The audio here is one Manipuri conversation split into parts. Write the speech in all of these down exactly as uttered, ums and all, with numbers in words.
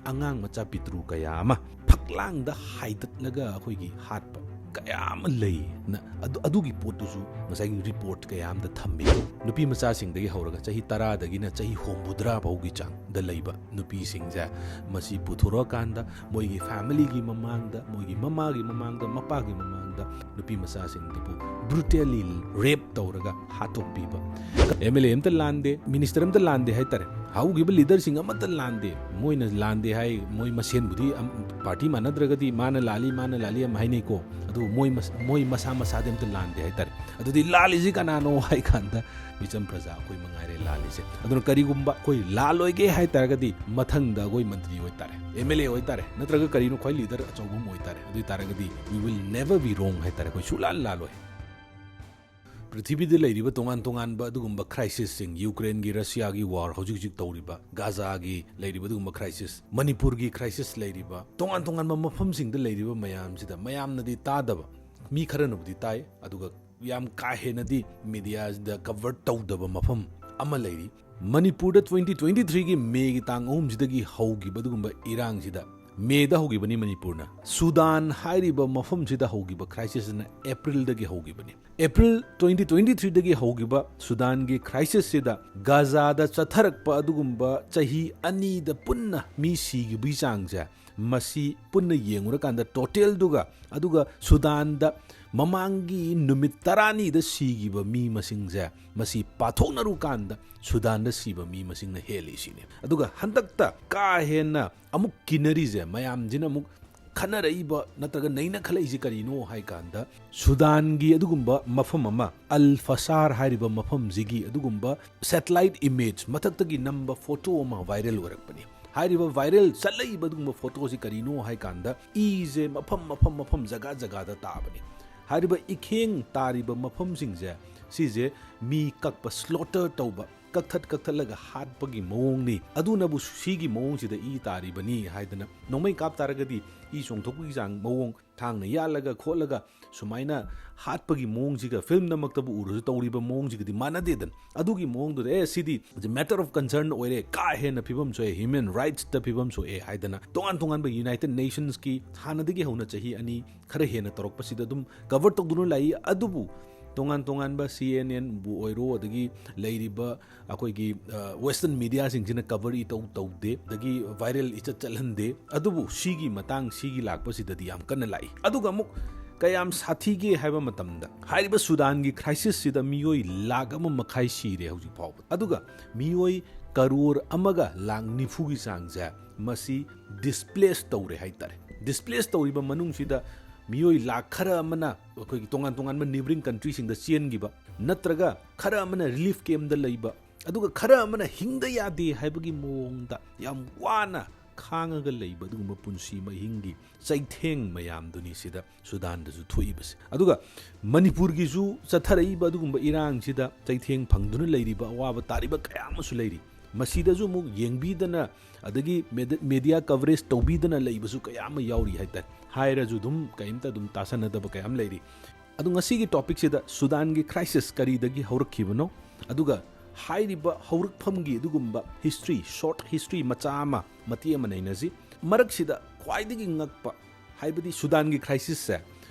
ꯑꯉꯥꯡ ꯃꯆꯥ ꯄꯤꯇ꯭ꯔꯨ ꯀꯌꯥ ꯑꯃ ꯐꯛꯂꯥꯡꯗ ꯍꯥꯏꯗꯠꯂꯒ ꯑꯩꯈꯣꯏꯒꯤ ꯍꯥꯠꯄ ꯀꯌꯥ ꯑꯃ ꯂꯩꯅ, ꯑꯗꯨ, ꯑꯗꯨꯒꯤ ꯄꯣꯠꯇꯨꯁꯨ ꯉꯁꯥꯏꯒꯤ ꯔꯤꯄꯣꯔꯠ ꯀꯌꯥ ꯑꯃꯗ ꯊꯝꯃꯤ꯫ ꯅꯨꯄꯤ ꯃꯆꯥꯁꯤꯡꯗꯒꯤ ꯍꯧꯔꯒ ꯆꯍꯤ ꯇꯔꯥꯗꯒꯤꯅ ꯆꯍꯤ ꯍꯨꯝꯐꯨꯇꯔꯥ ꯐꯥꯎꯒꯤ ꯆꯥꯡꯗ ꯂꯩꯕ ꯅꯨꯄꯤꯁꯤꯡꯁꯦ, ꯃꯁꯤ ꯄꯨꯊꯣꯔꯛꯑꯀꯥꯟꯗ ꯃꯣꯏꯒꯤ ꯐꯦꯃꯤꯂꯤꯒꯤ ꯃꯃꯥꯡꯗ, ꯃꯣꯏꯒꯤ ꯃꯃꯥꯒꯤ ꯃꯃꯥꯡꯗ, ꯃꯄꯥꯒꯤ ꯃꯃꯥꯡꯗ ꯅꯨꯄꯤ ꯃꯆꯥꯁꯤꯡꯗꯨꯕꯨ ꯕ꯭ꯔꯨꯇꯦꯂꯤ ꯔꯦꯞ ꯇꯧꯔꯒ ꯍꯥꯠꯇꯣꯛꯄꯤꯕ꯫ ꯑꯦꯝ ꯑꯦꯜ ꯑꯦ ꯑꯝꯇ ꯂꯥꯟꯗꯦ, ꯃꯤꯅꯤꯁꯇꯔ ꯑꯝꯇ ꯂꯥꯟꯗꯦ ꯍꯥꯏꯇꯥꯔꯦ꯫ ꯍꯧꯈꯤꯕ ꯂꯤꯗꯔꯁꯤꯡ ꯑꯃꯠꯇ ꯂꯥꯟꯗꯦ꯫ ꯃꯣꯏꯅ ꯂꯥꯟꯗꯦ ꯍꯥꯏ, ꯃꯣꯏ ꯃꯁꯦꯟꯕꯨꯗꯤ ꯑꯝ-, ꯄꯥꯔꯇꯤ ꯃꯥꯟꯅꯗ꯭ꯔꯒꯗꯤ ꯃꯥꯅ ꯂꯥꯜꯂꯤ, ꯃꯥꯅ ꯂꯥꯜꯂꯤ ꯌꯥꯝ ꯍꯥꯏꯅꯩꯀꯣ꯫ ꯑꯗꯨꯕꯨ ꯃꯣꯏ ꯃꯁ-, ꯃꯣꯏ ꯃꯁꯥ ꯃꯁꯥꯗꯤ ꯑꯝꯇ ꯂꯥꯟꯗꯦ ꯍꯥꯏꯇꯥꯔꯦ꯫ ꯑꯗꯨꯗꯤ ꯂꯥꯜꯂꯤꯁꯤ ꯀꯅꯥꯅꯣ ꯍꯥꯏ ꯀꯥꯟꯗ ꯃꯤꯆꯝ ꯄ꯭ꯔꯖꯥ ꯑꯩꯈꯣꯏ ꯃꯉꯥꯏꯔꯦ ꯂꯥꯜꯂꯤꯁꯦ꯫ ꯑꯗꯨꯅ ꯀꯔꯤꯒꯨꯝꯕ ꯑꯩꯈꯣꯏ ꯂꯥꯜꯂꯣꯏꯒꯦ ꯍꯥꯏ ꯇꯥꯔꯒꯗꯤ ꯃꯊꯪꯗ ꯑꯩꯈꯣꯏ ꯃꯟꯇ꯭ꯔꯤ ꯑꯣꯏꯇꯥꯔꯦ, ꯑꯦꯝ ꯑꯦꯜ ꯑꯦ ꯑꯣꯏꯇꯥꯔꯦ, ꯅꯠꯇ꯭ꯔꯒ ꯀꯔꯤꯅꯣ ꯈ꯭ꯋꯥꯏ ꯂꯤꯗꯔ ꯑꯆꯧꯕ ꯑꯃ ꯑꯣꯏꯇꯥꯔꯦ꯫ ꯑꯗꯨ ꯑꯣꯏ ꯇꯥꯔꯒꯗꯤ we will never be wrong ꯍꯥꯏꯇꯥꯔꯦ, ꯑꯩꯈꯣꯏ ꯁꯨꯛꯂꯥꯟ ꯂꯥꯜꯂꯣꯏ꯫ ꯄ꯭ꯔꯤꯊꯤꯕꯤꯗ ꯂꯩꯔꯤꯕ ꯇꯣꯉꯥꯟ ꯇꯣꯉꯥꯟꯕ ꯑꯗꯨꯒꯨꯝꯕ ꯀ꯭ꯔꯥꯏꯁꯤꯁꯁꯤꯡ, ꯌꯨꯀ꯭ꯔꯦꯟꯒꯤ, ꯔꯁꯤꯌꯥꯒꯤ ꯋꯥꯔ, ꯍꯧꯖꯤꯛ ꯍꯧꯖꯤꯛ ꯇꯧꯔꯤꯕ ꯒꯥꯖꯥꯒꯤ ꯂꯩꯔꯤꯕ ꯑꯗꯨꯒꯨꯝꯕ ꯀ꯭ꯔꯥꯏꯁꯤꯁ, ꯃꯅꯤꯄꯨꯔꯒꯤ ꯀ꯭ꯔꯥꯏꯁꯤꯁ ꯂꯩꯔꯤꯕ, ꯇꯣꯉꯥꯟ ꯇꯣꯉꯥꯟꯕ ꯃꯐꯝꯁꯤꯡꯗ ꯂꯩꯔꯤꯕ ꯃꯌꯥꯝꯁꯤꯗ ꯃꯌꯥꯝꯅꯗꯤ ꯇꯥꯗꯕ, ꯃꯤ ꯈꯔꯅꯕꯨꯗꯤ ꯇꯥꯏ, ꯑꯗꯨꯒ ꯌꯥꯝ ꯀꯥ ꯍꯦꯟꯅꯗꯤ ꯃꯤꯗꯤꯌꯥꯁꯤꯗ ꯀꯚꯔ ꯇꯧꯗꯕ ꯃꯐꯝ ꯑꯃ ꯂꯩꯔꯤ꯫ ꯃꯅꯤꯄꯨꯔꯗ ꯇ꯭ꯋꯦꯟꯇꯤ ꯇ꯭ꯋꯦꯟꯇꯤ ꯊ꯭ꯔꯤꯒꯤ ꯃꯦꯒꯤ ꯇꯥꯡ ꯑꯍꯨꯝꯁꯤꯗꯒꯤ ꯍꯧꯈꯤꯕ ꯑꯗꯨꯒꯨꯝꯕ ꯏꯔꯥꯡꯁꯤꯗ, ꯃꯦꯗ ꯍꯧꯈꯤꯕꯅꯤ ꯃꯅꯤꯄꯨꯔꯅ, ꯁꯨꯗꯥꯟ ꯍꯥꯏꯔꯤꯕ ꯃꯐꯝꯁꯤꯗ ꯍꯧꯈꯤꯕ ꯀ꯭ꯔꯥꯏꯁꯤꯁꯁꯤꯅ ꯑꯦꯄ꯭ꯔꯤꯜꯗꯒꯤ ꯍꯧꯈꯤꯕꯅꯤ꯫ ꯑꯦꯄ꯭ꯔꯤꯜ ꯇ꯭ꯋꯦꯟꯇꯤ ꯇ꯭ꯋꯦꯟꯇꯤ ꯊ꯭ꯔꯤꯗꯒꯤ ꯍꯧꯈꯤꯕ ꯁꯨꯗꯥꯟꯒꯤ ꯀ꯭ꯔꯥꯏꯁꯤꯁꯁꯤꯗ ꯒꯥꯖꯥꯗ ꯆꯠꯊꯔꯛꯄ ꯑꯗꯨꯒꯨꯝꯕ ꯆꯍꯤ ꯑꯅꯤꯗ ꯄꯨꯟꯅ ꯃꯤ ꯁꯤꯈꯤꯕꯒꯤ ꯆꯥꯡꯁꯦ, ꯃꯁꯤ ꯄꯨꯟꯅ ꯌꯦꯡꯉꯨꯔꯀꯥꯟꯗ ꯇꯣꯇꯦꯜꯗꯨꯒ, ꯑꯗꯨꯒ ꯁꯨꯗꯥꯟꯗ ꯃꯃꯥꯡꯒꯤ ꯅꯨꯃꯤꯠ ꯇꯔꯥꯅꯤꯗ ꯁꯤꯈꯤꯕ ꯃꯤ ꯃꯁꯤꯡꯁꯦ, ꯃꯁꯤ ꯄꯥꯊꯣꯛꯅꯔꯨꯀꯥꯟꯗ ꯁꯨꯗꯥꯟꯗ ꯁꯤꯕ ꯃꯤ ꯃꯁꯤꯡꯅ ꯍꯦꯜꯂꯤ ꯁꯤꯅꯤ꯫ ꯑꯗꯨꯒ ꯍꯟꯗꯛꯇ ꯀꯥ ꯍꯦꯟꯅ ꯑꯃꯨꯛ ꯀꯤꯅꯔꯤꯁꯦ, ꯃꯌꯥꯝꯁꯤꯅ ꯑꯃꯨꯛ ꯈꯟꯅꯔꯛꯏꯕ ꯅꯠꯇ꯭ꯔꯒ ꯅꯩꯅꯈꯠꯂꯛꯏꯁꯦ ꯀꯔꯤꯅꯣ ꯍꯥꯏ ꯀꯥꯟꯗ, ꯁꯨꯗꯥꯟꯒꯤ ꯑꯗꯨꯒꯨꯝꯕ ꯃꯐꯝ ꯑꯃ, ꯑꯜ ꯐꯁꯥꯔ ꯍꯥꯏꯔꯤꯕ ꯃꯐꯝꯁꯤꯒꯤ ꯑꯗꯨꯒꯨꯝꯕ ꯁꯦꯇꯦꯂꯥꯏꯠ ꯏꯃꯦꯖ ꯃꯊꯛꯇꯒꯤ ꯅꯝꯕ ꯐꯣꯇꯣ ꯑꯃ ꯚꯥꯏꯔꯦꯜ ꯑꯣꯏꯔꯛꯄꯅꯤ꯫ ꯍꯥꯏꯔꯤꯕ ꯚꯥꯏꯔꯦꯜ ꯆꯠꯂꯛꯏꯕ ꯑꯗꯨꯒꯨꯝꯕ ꯐꯣꯇꯣꯁꯤ ꯀꯔꯤꯅꯣ ꯍꯥꯏ ꯀꯥꯟꯗ, ꯏꯁꯦ ꯃꯐꯝ, ꯃꯐꯝ, ꯃꯐꯝ, ꯖꯒꯥ ꯖꯒꯥꯗ ꯇꯥꯕꯅꯤ꯫ ꯍꯥꯏꯔꯤꯕ ꯏꯈꯦꯡ ꯇꯥꯔꯤꯕ ꯃꯐꯝꯁꯤꯡꯁꯦ, ꯁꯤꯁꯦ ꯃꯤ ꯀꯛꯄ, ꯁ꯭ꯂꯣꯇꯔ ꯇꯧꯕ, ꯀꯛꯊꯠ ꯀꯛꯊꯠꯂꯒ ꯍꯥꯠꯄꯒꯤ ꯃꯑꯣꯡꯅꯤ꯫ ꯑꯗꯨꯅꯕꯨ ꯁꯤꯒꯤ ꯃꯑꯣꯡꯁꯤꯗ ꯏ ꯇꯥꯔꯤꯕꯅꯤ ꯍꯥꯏꯗꯅ, ꯅꯣꯡꯃꯩ ꯀꯥꯞ ꯇꯥꯔꯒꯗꯤ ꯏ ꯆꯣꯡꯊꯣꯛꯄꯒꯤ ꯆꯥꯡ ꯃꯑꯣꯡ, ꯊꯥꯡꯅ ꯌꯥꯜꯂꯒ ꯈꯣꯠꯂꯒ ꯁꯨꯃꯥꯏꯅ ꯍꯥꯠꯄꯒꯤ ꯃꯑꯣꯡꯁꯤꯒ ꯐꯤꯂꯝꯗꯃꯛꯇꯕꯨ ꯎꯔꯁꯨ ꯇꯧꯔꯤꯕ ꯃꯑꯣꯡꯁꯤꯒꯗꯤ ꯃꯥꯟꯅꯗꯦꯗꯅ꯫ ꯑꯗꯨꯒꯤ ꯃꯑꯣꯡꯗꯨꯗ, "ꯑꯦ, ꯁꯤꯗꯤ matter of concern ꯑꯣꯏꯔꯦ, ꯀꯥ ꯍꯦꯟꯅ ꯐꯤꯕꯝ ꯁꯣꯛꯑꯦ, human rightsꯇ ꯐꯤꯕꯝ ꯁꯣꯛꯑꯦ" ꯍꯥꯏꯗꯅ ꯇꯣꯉꯥꯟ ꯇꯣꯉꯥꯟꯕ United Nationsꯀꯤ ꯍꯥꯟꯅꯗꯒꯤ ꯍꯧꯅ ꯆꯍꯤ ꯑꯅꯤ ꯈꯔ ꯍꯦꯟꯅ ꯇꯧꯔꯛꯄꯁꯤꯗ ꯑꯗꯨꯝ cover ꯇꯧꯗꯨꯅ ꯂꯥꯛꯏ꯫ ꯑꯗꯨꯕꯨ ꯇꯣꯉꯥꯟ ꯇꯣꯉꯥꯟꯕ CNNꯕꯨ ꯑꯣꯏꯔꯣ, ꯑꯗꯒꯤ ꯂꯩꯔꯤꯕ ꯑꯩꯈꯣꯏꯒꯤ, ꯑ, Western mediaꯁꯤꯡꯁꯤꯅ cover ꯏꯇꯧ ꯇꯧꯗꯦ, ꯑꯗꯒꯤ viral ꯏꯆꯠ ꯆꯠꯍꯟꯗꯦ꯫ ꯑꯗꯨꯕꯨ ꯁꯤꯒꯤ ꯃꯇꯥꯡ, ꯁꯤꯒꯤ ꯂꯥꯛꯄꯁꯤꯗꯗꯤ ꯌꯥꯝ ꯀꯟꯅ ꯂꯥꯛꯏ꯫ ꯑꯗꯨꯒ ꯑꯃꯨꯛ ꯀꯌꯥꯝ ꯁꯥꯊꯤꯒꯦ ꯍꯥꯏꯕ ꯃꯇꯝꯗ, ꯍꯥꯏꯔꯤꯕ ꯁꯨꯗꯥꯟꯒꯤ crisisꯁꯤꯗ ꯃꯤꯑꯣꯏ ꯂꯥꯈ ꯑꯃ ꯃꯈꯥꯏ ꯁꯤꯔꯦ ꯍꯧꯖꯤꯛ ꯐꯥꯎꯕ꯫ ꯑꯗꯨꯒ ꯃꯤꯑꯣꯏ ꯀꯔꯣꯔ ꯑꯃꯒ ꯂꯥꯈ ꯅꯤꯐꯨꯒꯤ ꯆꯥꯡꯁꯦ ꯃꯁꯤ displace ꯇꯧꯔꯦ ꯍꯥꯏꯇꯥꯔꯦ꯫ Displace ꯇꯧꯔꯤꯕ ꯃꯅꯨꯡꯁꯤꯗ ꯃꯤꯑꯣꯏ ꯂꯥꯈ ꯈꯔ ꯑꯃꯅ ꯑꯩꯈꯣꯏꯒꯤ ꯇꯣꯉꯥꯟ ꯇꯣꯉꯥꯟꯕ neighbouring countryꯁꯤꯡꯗ ꯆꯦꯟꯈꯤꯕ, ꯅꯠꯇ꯭ꯔꯒ ꯈꯔ ꯑꯃꯅ relief campꯇ ꯂꯩꯕ, ꯑꯗꯨꯒ ꯈꯔ ꯑꯃꯅ ꯍꯤꯡꯗ ꯌꯥꯗꯦ ꯍꯥꯏꯕꯒꯤ ꯃꯑꯣꯡꯗ ꯌꯥꯝ ꯋꯥꯅ ꯈꯥꯡꯉꯒ ꯂꯩꯕ, ꯑꯗꯨꯒꯨꯝꯕ ꯄꯨꯟꯁꯤ ꯃꯍꯤꯡꯒꯤ ꯆꯩꯊꯦꯡ ꯃꯌꯥꯝꯗꯨꯅꯤ ꯁꯤꯗ ꯁꯨꯗꯥꯟꯗꯁꯨ ꯊꯣꯛꯏꯕꯁꯦ꯫ ꯑꯗꯨꯒ ꯃꯅꯤꯄꯨꯔꯒꯤꯁꯨ ꯆꯠꯊꯔꯛꯏꯕ ꯑꯗꯨꯒꯨꯝꯕ ꯏꯔꯥꯡꯁꯤꯗ ꯆꯩꯊꯦꯡ ꯐꯪꯗꯨꯅ ꯂꯩꯔꯤꯕ, ꯑꯋꯥꯕ ꯇꯥꯔꯤꯕ ꯀꯌꯥ ꯑꯃꯁꯨ ꯂꯩꯔꯤ꯫ ꯃꯁꯤꯗꯁꯨ ꯑꯃꯨꯛ ꯌꯦꯡꯕꯤꯗꯅ, ꯑꯗꯒꯤ ꯃꯦꯗ-, media coverage ꯇꯧꯕꯤꯗꯅ ꯂꯩꯕꯁꯨ ꯀꯌꯥ ꯑꯃ ꯌꯥꯎꯔꯤ ꯍꯥꯏꯇꯥꯔꯦ꯫ ꯍꯥꯏꯔꯁꯨ ꯑꯗꯨꯝ ꯀꯩꯝꯇ ꯑꯗꯨꯝ ꯇꯥꯁꯟꯅꯗꯕ ꯀꯌꯥ ꯑꯃ ꯂꯩꯔꯤ꯫ ꯑꯗꯨ ꯉꯁꯤꯒꯤ topicꯁꯤꯗ ꯁꯨꯗꯥꯟꯒꯤ crisis ꯀꯔꯤꯗꯒꯤ ꯍꯧꯔꯛꯈꯤꯕꯅꯣ, ꯑꯗꯨꯒ ꯍꯥꯏꯔꯤꯕ ꯍꯧꯔꯛꯐꯝꯒꯤ ꯑꯗꯨꯒꯨꯝꯕ history, short history ꯃꯆꯥ ꯑꯃ, ꯃꯇꯦꯛ ꯑꯃ ꯅꯩꯅꯁꯤ꯫ ꯃꯔꯛꯁꯤꯗ ꯈ꯭ꯋꯥꯏꯗꯒꯤ ꯉꯛꯄ, ꯍꯥꯏꯕꯗꯤ ꯁꯨꯗꯥꯟꯒꯤ crisisꯁꯦ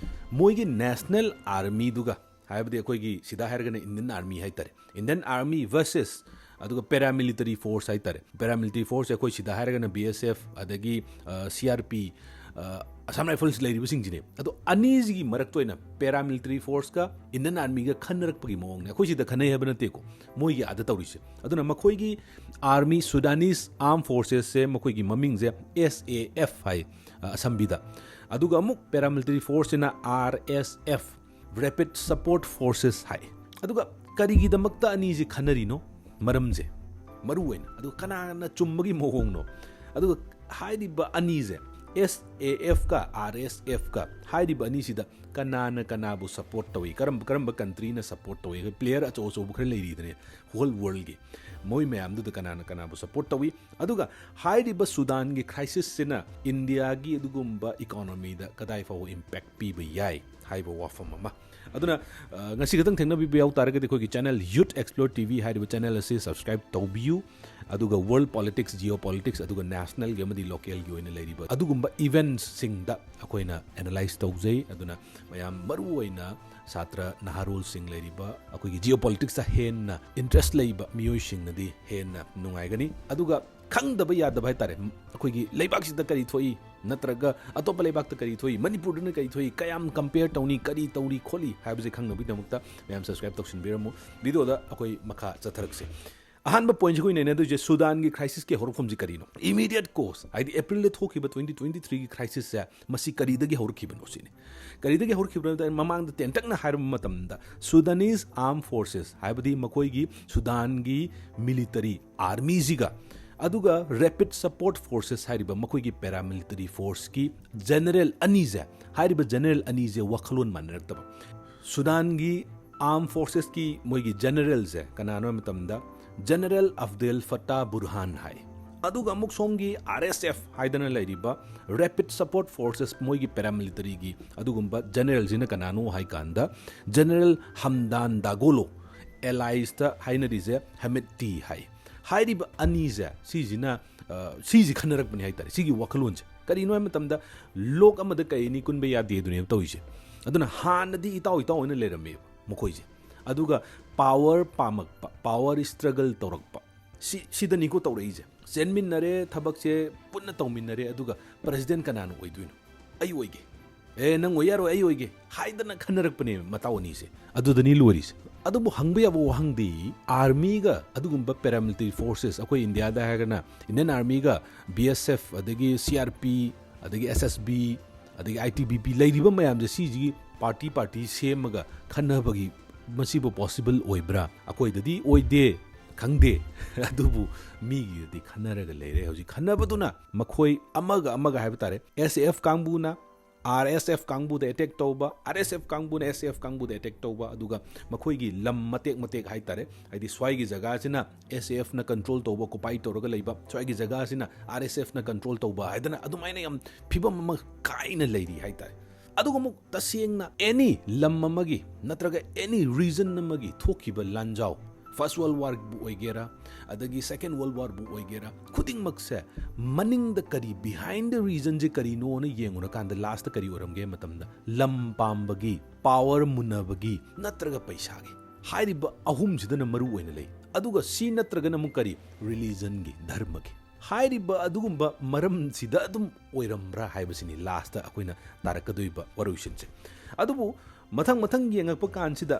ꯃꯣꯏꯒꯤ national armyꯗꯨꯒ, ꯍꯥꯏꯕꯗꯤ ꯑꯩꯈꯣꯏꯒꯤ ꯁꯤꯗ ꯍꯥꯏꯔꯒꯅ Indian Army ꯍꯥꯏꯇꯥꯔꯦ, Indian Army versus ꯑꯗꯨꯒ paramilitary force ꯍꯥꯏꯇꯥꯔꯦ꯫ Paramilitary force ꯑꯩꯈꯣꯏ ꯁꯤꯗ ꯍꯥꯏꯔꯒꯅ BSF, ꯑꯗꯒꯤ, ꯑ, CRP, ꯑ, Assam Rifles ꯂꯩꯔꯤꯕꯁꯤꯡꯁꯤꯅꯦ꯫ ꯑꯗꯣ ꯑꯅꯤꯁꯤꯒꯤ ꯃꯔꯛꯇ ꯑꯣꯏꯅ paramilitary forceꯀ Indian Armyꯒ ꯈꯟꯅꯔꯛꯄꯒꯤ ꯃꯑꯣꯡꯅꯦ꯫ ꯑꯩꯈꯣꯏ ꯁꯤꯗ ꯈꯟꯅꯩ ꯍꯥꯏꯕ ꯅꯠꯇꯦꯀꯣ, ꯃꯣꯏꯒꯤ ꯑꯥꯗ ꯇꯧꯔꯤꯁꯦ꯫ ꯑꯗꯨꯅ ꯃꯈꯣꯏꯒꯤ army, Sudanese Armed Forcesꯁꯦ ꯃꯈꯣꯏꯒꯤ ꯃꯃꯤꯡꯁꯦ SAF ꯍꯥꯏ, ꯑ, ꯑꯁꯝꯕꯤꯗ꯫ ꯑꯗꯨꯒ ꯑꯃꯨꯛ paramilitary forceꯁꯤꯅ RSF, Rapid Support Forces ꯍꯥꯏ꯫ ꯑꯗꯨꯒ ꯀꯔꯤꯒꯤꯗꯃꯛꯇ ꯑꯅꯤꯁꯤ ꯈꯟꯅꯔꯤꯅꯣ? ꯃꯔꯝꯁꯦ ꯃꯔꯨ ꯑꯣꯏꯅ, ꯑꯗꯨꯒ ꯀꯅꯥꯅ ꯆꯨꯝꯕꯒꯤ ꯃꯑꯣꯡꯅꯣ? ꯑꯗꯨꯒ ꯍꯥꯏꯔꯤꯕ ꯑꯅꯤꯁꯦ ꯑꯦꯁ ꯑꯦ ꯑꯦꯐꯀ ꯑꯥꯔ ꯑꯦꯁ ꯑꯦꯐꯀ ꯍꯥꯏꯔꯤꯕ ꯑꯅꯤꯁꯤꯗ ꯀꯅꯥꯅ ꯀꯅꯥꯕꯨ ꯁꯄꯣꯔꯠ ꯇꯧꯏ, ꯀꯔꯝꯕ ꯀꯔꯝꯕ ꯀꯟꯇ꯭ꯔꯤꯅ ꯁꯄꯣꯔꯠ ꯇꯧꯏ, ꯄ꯭ꯂꯦꯌꯔ ꯑꯆꯧ ꯑꯆꯧꯕ ꯈꯔ ꯂꯩꯔꯤꯗꯅꯦ ꯍꯣꯜ ꯋꯥꯔꯜꯒꯤ, ꯃꯣꯏ ꯃꯌꯥꯝꯗꯨꯗ ꯀꯅꯥꯅ ꯀꯅꯥꯕꯨ ꯁꯄꯣꯔꯠ ꯇꯧꯏ, ꯑꯗꯨꯒ ꯍꯥꯏꯔꯤꯕ ꯁꯨꯗꯥꯟꯒꯤ ꯈ꯭ꯔꯥꯏꯁꯤꯁꯁꯤꯅ ꯏꯟꯗꯤꯌꯥꯒꯤ ꯑꯗꯨꯒꯨꯝꯕ ꯏꯀꯣꯅꯣꯃꯤꯗ ꯀꯗꯥꯏ ꯐꯥꯎꯕ ꯏꯝꯄꯦꯛ ꯄꯤꯕ ꯌꯥꯏ ꯍꯥꯏꯕ ꯋꯥꯐꯝ ꯑꯃ꯫ ꯑꯗꯨꯅ ꯑ, ꯉꯁꯤ ꯈꯛꯇꯪ ꯊꯦꯡꯅꯕꯤꯕ ꯌꯥꯎ ꯇꯥꯔꯒꯗꯤ ꯑꯩꯈꯣꯏꯒꯤ ꯆꯦꯅꯦꯜ ꯌꯨꯠ ꯑꯦꯛꯁꯄ꯭ꯂꯣꯔ ꯇꯤ ꯚꯤ ꯍꯥꯏꯔꯤꯕ ꯆꯦꯅꯦꯜ ꯑꯁꯤ ꯁꯕꯁꯀ꯭ꯔꯥꯏꯕ ꯇꯧꯕꯤꯌꯨ꯫ ꯑꯗꯨꯒ ꯋꯥꯔꯜ ꯄꯣꯂꯤꯇꯤꯛꯁ, ꯖꯤꯑꯣ ꯄꯣꯂꯤꯇꯤꯛꯁ, ꯑꯗꯨꯒ ꯅꯦꯁꯅꯦꯜꯒꯤ ꯑꯃꯗꯤ ꯂꯣꯀꯦꯜꯒꯤ ꯑꯣꯏꯅ ꯂꯩꯔꯤꯕ ꯑꯗꯨꯒꯨꯝꯕ ꯏꯚꯦꯟꯠꯁꯤꯡꯗ ꯑꯩꯈꯣꯏꯅ ꯑꯦꯅꯥꯂꯥꯏꯁ ꯇꯧꯖꯩ꯫ ꯑꯗꯨꯅ ꯃꯌꯥꯝ ꯃꯔꯨ ꯑꯣꯏꯅ ꯁꯥꯇ꯭ꯔ ꯅꯍꯥꯔꯣꯜꯁꯤꯡ ꯂꯩꯔꯤꯕ ꯑꯩꯈꯣꯏꯒꯤ ꯖꯤꯑꯣ ꯄꯣꯂꯤꯇꯤꯛꯁꯇ ꯍꯦꯟꯅ ꯏꯟꯇꯔꯦꯁ ꯂꯩꯕ ꯃꯤꯑꯣꯏꯁꯤꯡꯅꯗꯤ ꯍꯦꯟꯅ ꯅꯨꯡꯉꯥꯏꯒꯅꯤ꯫ ꯑꯗꯨꯒ ꯈꯪꯗꯕ ꯌꯥꯗꯕ ꯍꯥꯏꯇꯥꯔꯦ, ꯑꯩꯈꯣꯏꯒꯤ ꯂꯩꯕꯥꯛꯁꯤꯗ ꯀꯔꯤ ꯊꯣꯛꯏ, ꯅꯠꯇ꯭ꯔꯒ ꯑꯇꯣꯞꯄ ꯂꯩꯕꯥꯛꯇ ꯀꯔꯤ ꯊꯣꯛꯏ, ꯃꯅꯤꯄꯨꯔꯗꯅ ꯀꯔꯤ ꯊꯣꯛꯏ, ꯀꯌꯥꯝ ꯀꯝꯄꯦꯌꯔ ꯇꯧꯅꯤ, ꯀꯔꯤ ꯇꯧꯔꯤ ꯈꯣꯠꯂꯤ ꯍꯥꯏꯕꯁꯦ ꯈꯪꯅꯕꯒꯤꯗꯃꯛꯇ ꯃꯌꯥꯝ ꯁꯕꯁꯀ꯭ꯔꯥꯏꯕ ꯇꯧꯁꯤꯟꯕꯤꯔꯝꯃꯨ꯫ ꯚꯤꯗꯤꯑꯣꯗ ꯑꯩꯈꯣꯏ ꯃꯈꯥ ꯆꯠꯊꯔꯛꯁꯦ꯫ ꯑꯍꯥꯟꯕ ꯄꯣꯏꯟꯠꯁꯦ ꯑꯩꯈꯣꯏ ꯅꯩꯅꯗꯣꯏꯁꯦ ꯁꯨꯗꯥꯟꯒꯤ ꯈ꯭ꯔꯥꯏꯁꯤꯁꯀꯤ ꯍꯧꯔꯛꯐꯝꯁꯤ ꯀꯔꯤꯅꯣ? ꯏꯃꯤꯗꯤꯌꯦꯠ ꯀꯣꯁ, ꯍꯥꯏꯗꯤ ꯑꯦꯄ꯭ꯔꯤꯜꯗ ꯊꯣꯛꯈꯤꯕ ꯇ꯭ꯋꯦꯟꯇꯤ ꯇ꯭ꯋꯦꯟꯇꯤ ꯊ꯭ꯔꯤꯒꯤ ꯈ꯭ꯔꯥꯏꯁꯤꯁꯁꯦ ꯃꯁꯤ ꯀꯔꯤꯗꯒꯤ ꯍꯧꯔꯛꯈꯤꯕꯅꯣ ꯁꯤꯅꯤ꯫ ꯀꯔꯤꯗꯒꯤ ꯍꯧꯔꯛꯈꯤꯕꯅꯣ ꯍꯥꯏꯕꯗ, ꯃꯃꯥꯡꯗ ꯇꯦꯟꯇꯛꯅ ꯍꯥꯏꯔꯕ ꯃꯇꯝꯗ, ꯁꯨꯗꯥꯅꯤꯁ ꯑꯥꯔꯝ ꯐꯣꯔꯁꯦꯁ, ꯍꯥꯏꯕꯗꯤ ꯃꯈꯣꯏꯒꯤ ꯁꯨꯗꯥꯟꯒꯤ ꯃꯤꯂꯤꯇꯔꯤ ꯑꯥꯔꯃꯤꯁꯤꯒ, ꯑꯗꯨꯒ ꯔꯦꯄꯤꯗ ꯁꯄꯣꯔꯠ ꯐꯣꯔꯁꯦꯁ ꯍꯥꯏꯔꯤꯕ ꯃꯈꯣꯏꯒꯤ ꯄꯦꯔꯥꯃꯤꯂꯤꯇꯔꯤ ꯐꯣꯔꯁꯀꯤ ꯖꯦꯅꯔꯦꯜ ꯑꯅꯤꯁꯦ, ꯍꯥꯏꯔꯤꯕ ꯖꯦꯅꯔꯦꯜ ꯑꯅꯤꯁꯦ ꯋꯥꯈꯜꯂꯣꯟ ꯃꯥꯟꯅꯔꯛꯇꯕ꯫ ꯁꯨꯗꯥꯟꯒꯤ ꯑꯥꯔꯝ ꯐꯣꯔꯁꯦꯁꯀꯤ ꯃꯣꯏꯒꯤ ꯖꯦꯅꯔꯦꯜꯁꯦ ꯀꯅꯥꯅꯣ ꯍꯥꯏꯕ ꯃꯇꯝꯗ, ꯖꯦꯅꯔꯦꯜ ꯑꯕꯗꯦꯜ ꯐꯠꯇꯥ ꯕꯨꯔꯍꯥꯟ ꯍꯥꯏ꯫ ꯑꯗꯨꯒ ꯑꯃꯨꯛ ꯁꯣꯝꯒꯤ ꯑꯥꯔ ꯑꯦꯁ ꯑꯦꯐ ꯍꯥꯏꯗꯅ ꯂꯩꯔꯤꯕ ꯔꯦꯄꯤꯗ ꯁꯄꯣꯔꯠ ꯐꯣꯔꯁꯦꯁ, ꯃꯣꯏꯒꯤ ꯄꯦꯔꯥꯃꯤꯂꯤꯇꯔꯤꯒꯤ ꯑꯗꯨꯒꯨꯝꯕ ꯖꯦꯅꯔꯦꯜꯁꯤꯅ ꯀꯅꯥꯅꯣ ꯍꯥꯏ ꯀꯥꯟꯗ, ꯖꯦꯅꯔꯦꯜ ꯍꯝꯗꯥꯟ ꯗꯥꯒꯣꯂꯣ, ꯑꯦꯂꯥꯏꯁꯇ ꯍꯥꯏꯅꯔꯤꯁꯦ ꯍꯦꯃꯦꯠꯇꯤ ꯍꯥꯏ꯫ ꯍꯥꯏꯔꯤꯕ ꯑꯅꯤꯁꯦ, ꯁꯤꯁꯤꯅ, ꯑ, ꯁꯤꯁꯤ ꯈꯟꯅꯔꯛꯄꯅꯤ ꯍꯥꯏꯇꯥꯔꯦ, ꯁꯤꯒꯤ ꯋꯥꯈꯜꯂꯣꯟꯁꯦ꯫ ꯀꯔꯤꯅꯣ ꯍꯥꯏꯕ ꯃꯇꯝꯗ, ꯂꯣꯛ ꯑꯃꯗ ꯀꯩ ꯑꯅꯤ ꯀꯨꯟꯕ ꯌꯥꯗꯦ ꯑꯗꯨꯅꯦꯕ ꯇꯧꯔꯤꯁꯦ꯫ ꯑꯗꯨꯅ ꯍꯥꯟꯅꯗꯤ ꯏꯇꯥꯎ ꯏꯇꯥꯎ ꯑꯣꯏꯅ ꯂꯩꯔꯝꯃꯦꯕ ꯃꯈꯣꯏꯁꯦ꯫ ꯑꯗꯨꯒ ꯄꯥꯋꯔ ꯄꯥꯝꯃꯛꯄ, ꯄꯥꯋꯔ ꯁ꯭ꯇ꯭ꯔꯒꯜ ꯇꯧꯔꯛꯄ, ꯁꯤ, ꯁꯤꯗꯅꯤꯀꯣ ꯇꯧꯔꯛꯏꯁꯦ꯫ ꯆꯦꯟꯃꯤꯟꯅꯔꯦ, ꯊꯕꯛꯁꯦ ꯄꯨꯟꯅ ꯇꯧꯃꯤꯟꯅꯔꯦ, ꯑꯗꯨꯒ ꯄ꯭ꯔꯦꯁꯤꯗꯦꯟꯠ ꯀꯅꯥꯅ ꯑꯣꯏꯗꯣꯏꯅꯣ? ꯑꯩ ꯑꯣꯏꯒꯦ꯫ ꯑꯦ, ꯅꯪ ꯑꯣꯏ ꯌꯥꯔꯣꯏ, ꯑꯩ ꯑꯣꯏꯒꯦ ꯍꯥꯏꯗꯅ ꯈꯟꯅꯔꯛꯄꯅꯦ ꯃꯇꯥꯎ ꯑꯅꯤꯁꯦ꯫ ꯑꯗꯨꯗꯅꯤ ꯂꯣꯏꯔꯤꯁꯦ꯫ ꯑꯗꯨꯕꯨ ꯍꯪꯕ ꯌꯥꯕ ꯋꯥꯍꯪꯗꯤ, ꯑꯥꯔꯃꯤꯒ ꯑꯗꯨꯒꯨꯝꯕ ꯄꯦꯔꯥꯃꯤꯂꯤꯇꯔꯤ ꯐꯣꯔꯁꯦꯁ, ꯑꯩꯈꯣꯏ ꯏꯟꯗꯤꯌꯥꯗ ꯍꯥꯏꯔꯒꯅ ꯏꯟꯗꯤꯌꯟ ꯑꯥꯔꯃꯤꯒ, ꯕꯤ ꯑꯦꯁ ꯑꯦꯐ, ꯑꯗꯒꯤ ꯁꯤ ꯑꯥꯔ ꯄꯤ, ꯑꯗꯒꯤ ꯑꯦꯁ ꯑꯦꯁ ꯕꯤ, ꯑꯗꯒꯤ ꯑꯥꯏ ꯇꯤ ꯕꯤ ꯄꯤ ꯂꯩꯔꯤꯕ ꯃꯌꯥꯝꯁꯦ, ꯁꯤꯁꯤꯒꯤ ꯄꯥꯔꯇꯤ ꯄꯥꯔꯇꯤ ꯁꯦꯝꯃꯒ ꯈꯟꯅꯕꯒꯤ ꯃꯁꯤꯕꯨ ꯄꯣꯁꯤꯕꯜ ꯑꯣꯏꯕ꯭ꯔꯥ? ꯑꯩꯈꯣꯏꯗꯗꯤ ꯑꯣꯏꯗꯦ꯫ ꯈꯪꯗꯦ꯫ ꯑꯗꯨꯕꯨ ꯃꯤꯒꯤꯗꯗꯤ ꯈꯟꯅꯔꯒ ꯂꯩꯔꯦ꯫ ꯍꯧꯖꯤꯛ ꯈꯟꯅꯕꯗꯨꯅ ꯃꯈꯣꯏ ꯑꯃꯒ ꯑꯃꯒ ꯍꯥꯏꯕ ꯇꯥꯔꯦ, ꯑꯦꯁ ꯑꯦ ꯑꯦꯐ ꯀꯥꯡꯕꯨꯅ ꯑꯥꯔ ꯑꯦꯁ ꯑꯦꯐ ꯀꯥꯡꯕꯨꯗ ꯑꯦꯇꯦꯛ ꯇꯧꯕ, ꯑꯥꯔ ꯑꯦꯁ ꯑꯦꯐ ꯀꯥꯡꯕꯨꯅ ꯑꯦꯁ ꯑꯦ ꯑꯦꯐ ꯀꯥꯡꯕꯨꯗ ꯑꯦꯇꯦꯛ ꯇꯧꯕ, ꯑꯗꯨꯒ ꯃꯈꯣꯏꯒꯤ ꯂꯝ ꯃꯇꯦꯛ ꯃꯇꯦꯛ ꯍꯥꯏ ꯇꯥꯔꯦ, ꯍꯥꯏꯗꯤ ꯁ꯭ꯋꯥꯏꯒꯤ ꯖꯒꯥꯁꯤꯅ ꯑꯦꯁ ꯑꯦ ꯑꯦꯐꯅ ꯀꯟꯇ꯭ꯔꯣꯜ ꯇꯧꯕ, ꯑꯣꯀꯨꯄꯥꯏ ꯇꯧꯔꯒ ꯂꯩꯕ, ꯁ꯭ꯋꯥꯏꯒꯤ ꯖꯒꯥꯁꯤꯅ ꯑꯥꯔ ꯑꯦꯁ ꯑꯦꯐꯅ ꯀꯟꯇ꯭ꯔꯣꯜ ꯇꯧꯕ ꯍꯥꯏꯗꯅ ꯑꯗꯨꯃꯥꯏꯅ ꯌꯥꯝ ꯐꯤꯕꯝ ꯑꯃ ꯀꯥꯏꯅ ꯂꯩꯔꯤ ꯍꯥꯏ ꯇꯥꯔꯦ꯫ ꯑꯗꯨꯒ ꯑꯃꯨꯛ ꯇꯁꯦꯡꯅ ꯑꯦꯅꯤ ꯂꯝ ꯑꯃꯒꯤ ꯅꯠꯇ꯭ꯔꯒ ꯑꯦꯅꯤ ꯔꯤꯖꯟ ꯑꯃꯒꯤ ꯊꯣꯛꯈꯤꯕ ꯂꯥꯟꯖꯥꯎ, ꯐꯥꯔꯁ ꯋꯥꯔꯜ ꯋꯥꯔꯕꯨ ꯑꯣꯏꯒꯦꯔꯥ, ꯑꯗꯒꯤ ꯁꯦꯀꯦꯟ ꯋꯥꯔꯜ ꯋꯥꯔꯕꯨ ꯑꯣꯏꯒꯦꯔꯥ, ꯈꯨꯗꯤꯡꯃꯛꯁꯦ ꯃꯅꯤꯡꯗ ꯀꯔꯤ, ꯕꯤꯍꯥꯏꯟ ꯗ ꯔꯤꯖꯟꯁꯦ ꯀꯔꯤꯅꯣꯅ ꯌꯦꯡꯉꯨꯔꯀꯥꯟꯗ ꯂꯥꯁꯇ ꯀꯔꯤ ꯑꯣꯏꯔꯝꯒꯦ ꯃꯇꯝꯗ ꯂꯝ ꯄꯥꯝꯕꯒꯤ, ꯄꯥꯋꯔ ꯃꯨꯟꯅꯕꯒꯤ ꯅꯠꯇ꯭ꯔꯒ ꯄꯩꯁꯥꯒꯤ, ꯍꯥꯏꯔꯤꯕ ꯑꯍꯨꯝꯁꯤꯗꯅ ꯃꯔꯨ ꯑꯣꯏꯅ ꯂꯩ꯫ ꯑꯗꯨꯒ ꯁꯤ ꯅꯠꯇ꯭ꯔꯒꯅ ꯑꯃꯨꯛ ꯀꯔꯤ, ꯔꯤꯂꯤꯖꯟꯒꯤ, ꯙꯔꯃꯒꯤ꯫ ꯍꯥꯏꯔꯤꯕ ꯑꯗꯨꯒꯨꯝꯕ ꯃꯔꯝꯁꯤꯗ ꯑꯗꯨꯝ ꯑꯣꯏꯔꯝꯕ꯭ꯔꯥ ꯍꯥꯏꯕꯁꯤꯅꯤ ꯂꯥꯁꯇ ꯑꯩꯈꯣꯏꯅ ꯇꯥꯔꯛꯀꯗꯣꯏꯕ ꯋꯥꯔꯣꯏꯁꯤꯟꯁꯦ꯫ ꯑꯗꯨꯕꯨ ꯃꯊꯪ ꯃꯊꯪ ꯌꯦꯡꯉꯛꯄ ꯀꯥꯟꯁꯤꯗ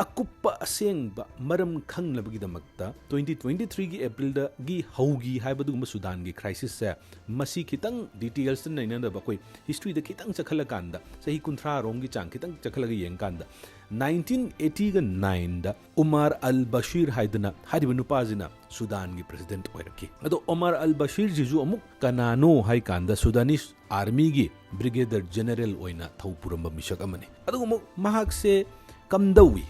ꯑꯀꯨꯞꯄ ꯑꯁꯦꯡꯕ ꯃꯔꯝ ꯈꯪꯅꯕꯒꯤꯗꯃꯛꯇ twenty twenty threeꯒꯤ ꯑꯦꯄ꯭ꯔꯤꯜꯗꯒꯤ ꯍꯧꯈꯤ ꯍꯥꯏꯕ ꯑꯗꯨꯒꯨꯝꯕ ꯁꯨꯗꯥꯟꯒꯤ ꯈ꯭ꯔꯥꯏꯁꯤꯁꯁꯦ, ꯃꯁꯤ ꯈꯤꯇꯪ ꯗꯤꯇꯦꯜꯁꯇ ꯅꯩꯅꯅꯕ ꯑꯩꯈꯣꯏ ꯍꯤꯁꯇ꯭ꯔꯤꯗ ꯈꯤꯇꯪ ꯆꯠꯈꯠꯂꯀꯥꯟꯗ, ꯆꯍꯤ ꯀꯨꯟꯊ꯭ꯔꯥ ꯔꯣꯝꯒꯤ ꯆꯥꯡ ꯈꯤꯇꯪ ꯆꯠꯈꯠꯂꯒ ꯌꯦꯡꯀꯥꯟꯗ, nineteen eightyꯒ nineꯗ ꯎꯃꯥꯔ ꯑꯜ ꯕꯁꯤꯔ ꯍꯥꯏꯗꯅ ꯍꯥꯏꯔꯤꯕ ꯅꯨꯄꯥꯁꯤꯅ ꯁꯨꯗꯥꯟꯒꯤ ꯄ꯭ꯔꯦꯁꯤꯗꯦꯟꯠ ꯑꯣꯏꯔꯛꯈꯤ꯫ ꯑꯗꯣ ꯎꯃꯥꯔ ꯑꯜ ꯕꯁꯤꯔꯁꯤꯁꯨ ꯑꯃꯨꯛ ꯀꯅꯥꯅꯣ ꯍꯥꯏ ꯀꯥꯟꯗ ꯁꯨꯗꯥꯅꯤꯁ ꯑꯥꯔꯃꯤꯒꯤ ꯕ꯭ꯔꯤꯒꯦꯗꯔ ꯖꯦꯅꯔꯦꯜ ꯑꯣꯏꯅ ꯊꯧ ꯄꯨꯔꯝꯕ ꯃꯤꯁꯛ ꯑꯃꯅꯤ꯫ ꯑꯗꯨꯒ ꯑꯃꯨꯛ ꯃꯍꯥꯛꯁꯦ ꯀꯝꯗꯧꯏ,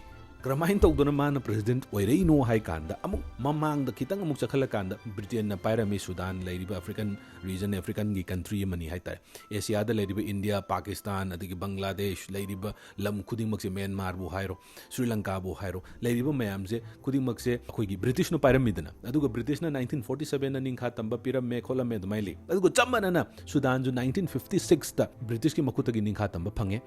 ꯀꯔꯝꯍꯥꯏꯅ ꯇꯧꯗꯅ ꯃꯥꯅ ꯄ꯭ꯔꯦꯁꯤꯗꯦꯟꯠ ꯑꯣꯏꯔꯛꯏꯅꯣ ꯍꯥꯏ ꯀꯥꯟꯗ, ꯑꯃꯨꯛ ꯃꯃꯥꯡꯗ ꯈꯤꯇꯪ ꯑꯃꯨꯛ ꯆꯠꯈꯠꯂꯀꯥꯟꯗ ꯕ꯭ꯔꯤꯇꯦꯟꯅ ꯄꯥꯏꯔꯝꯃꯤ ꯁꯨꯗꯥꯟ ꯂꯩꯔꯤꯕ ꯑꯐ꯭ꯔꯤꯀꯟ ꯔꯤꯖꯟ, ꯑꯐ꯭ꯔꯤꯀꯟꯒꯤ ꯀꯟꯇ꯭ꯔꯤ ꯑꯃꯅꯤ ꯍꯥꯏ ꯇꯥꯔꯦ꯫ ꯑꯦꯁꯤꯌꯥꯗ ꯂꯩꯔꯤꯕ ꯏꯟꯗꯤꯌꯥ, ꯄꯥꯀꯤꯁꯇꯥꯟ, ꯑꯗꯒꯤ ꯕꯪꯒ꯭ꯂꯥꯗꯦꯁ ꯂꯩꯔꯤꯕ ꯂꯝ ꯈꯨꯗꯤꯡꯃꯛꯁꯦ, ꯃ꯭ꯌꯥꯟꯃꯥꯔꯕꯨ ꯍꯥꯏꯔꯣ, ꯁ꯭ꯔꯤ ꯂꯪꯀꯥꯕꯨ ꯍꯥꯏꯔꯣ, ꯂꯩꯔꯤꯕ ꯃꯌꯥꯝꯁꯦ ꯈꯨꯗꯤꯡꯃꯛꯁꯦ ꯑꯩꯈꯣꯏꯒꯤ ꯕ꯭ꯔꯤꯇꯤꯁꯅ ꯄꯥꯏꯔꯝꯃꯤꯗꯅ, ꯑꯗꯨꯒ ꯕ꯭ꯔꯤꯇꯤꯁꯅ nineteen forty sevenꯗ ꯅꯤꯡꯈꯥ ꯇꯝꯕ ꯄꯤꯔꯝꯃꯦ ꯈꯣꯠꯂꯝꯃꯦ ꯑꯗꯨꯃꯥꯏꯅ ꯂꯩ꯫ ꯑꯗꯨꯒ ꯆꯞ ꯃꯥꯟꯅꯅ ꯁꯨꯗꯥꯟꯁꯨ nineteen fifty sixꯇ ꯕ꯭ꯔꯤꯇꯤꯁꯀꯤ ꯃꯈꯨꯠꯇꯒꯤ ꯅꯤꯡꯈꯥ ꯇꯝꯕ ꯐꯪꯉꯦ꯫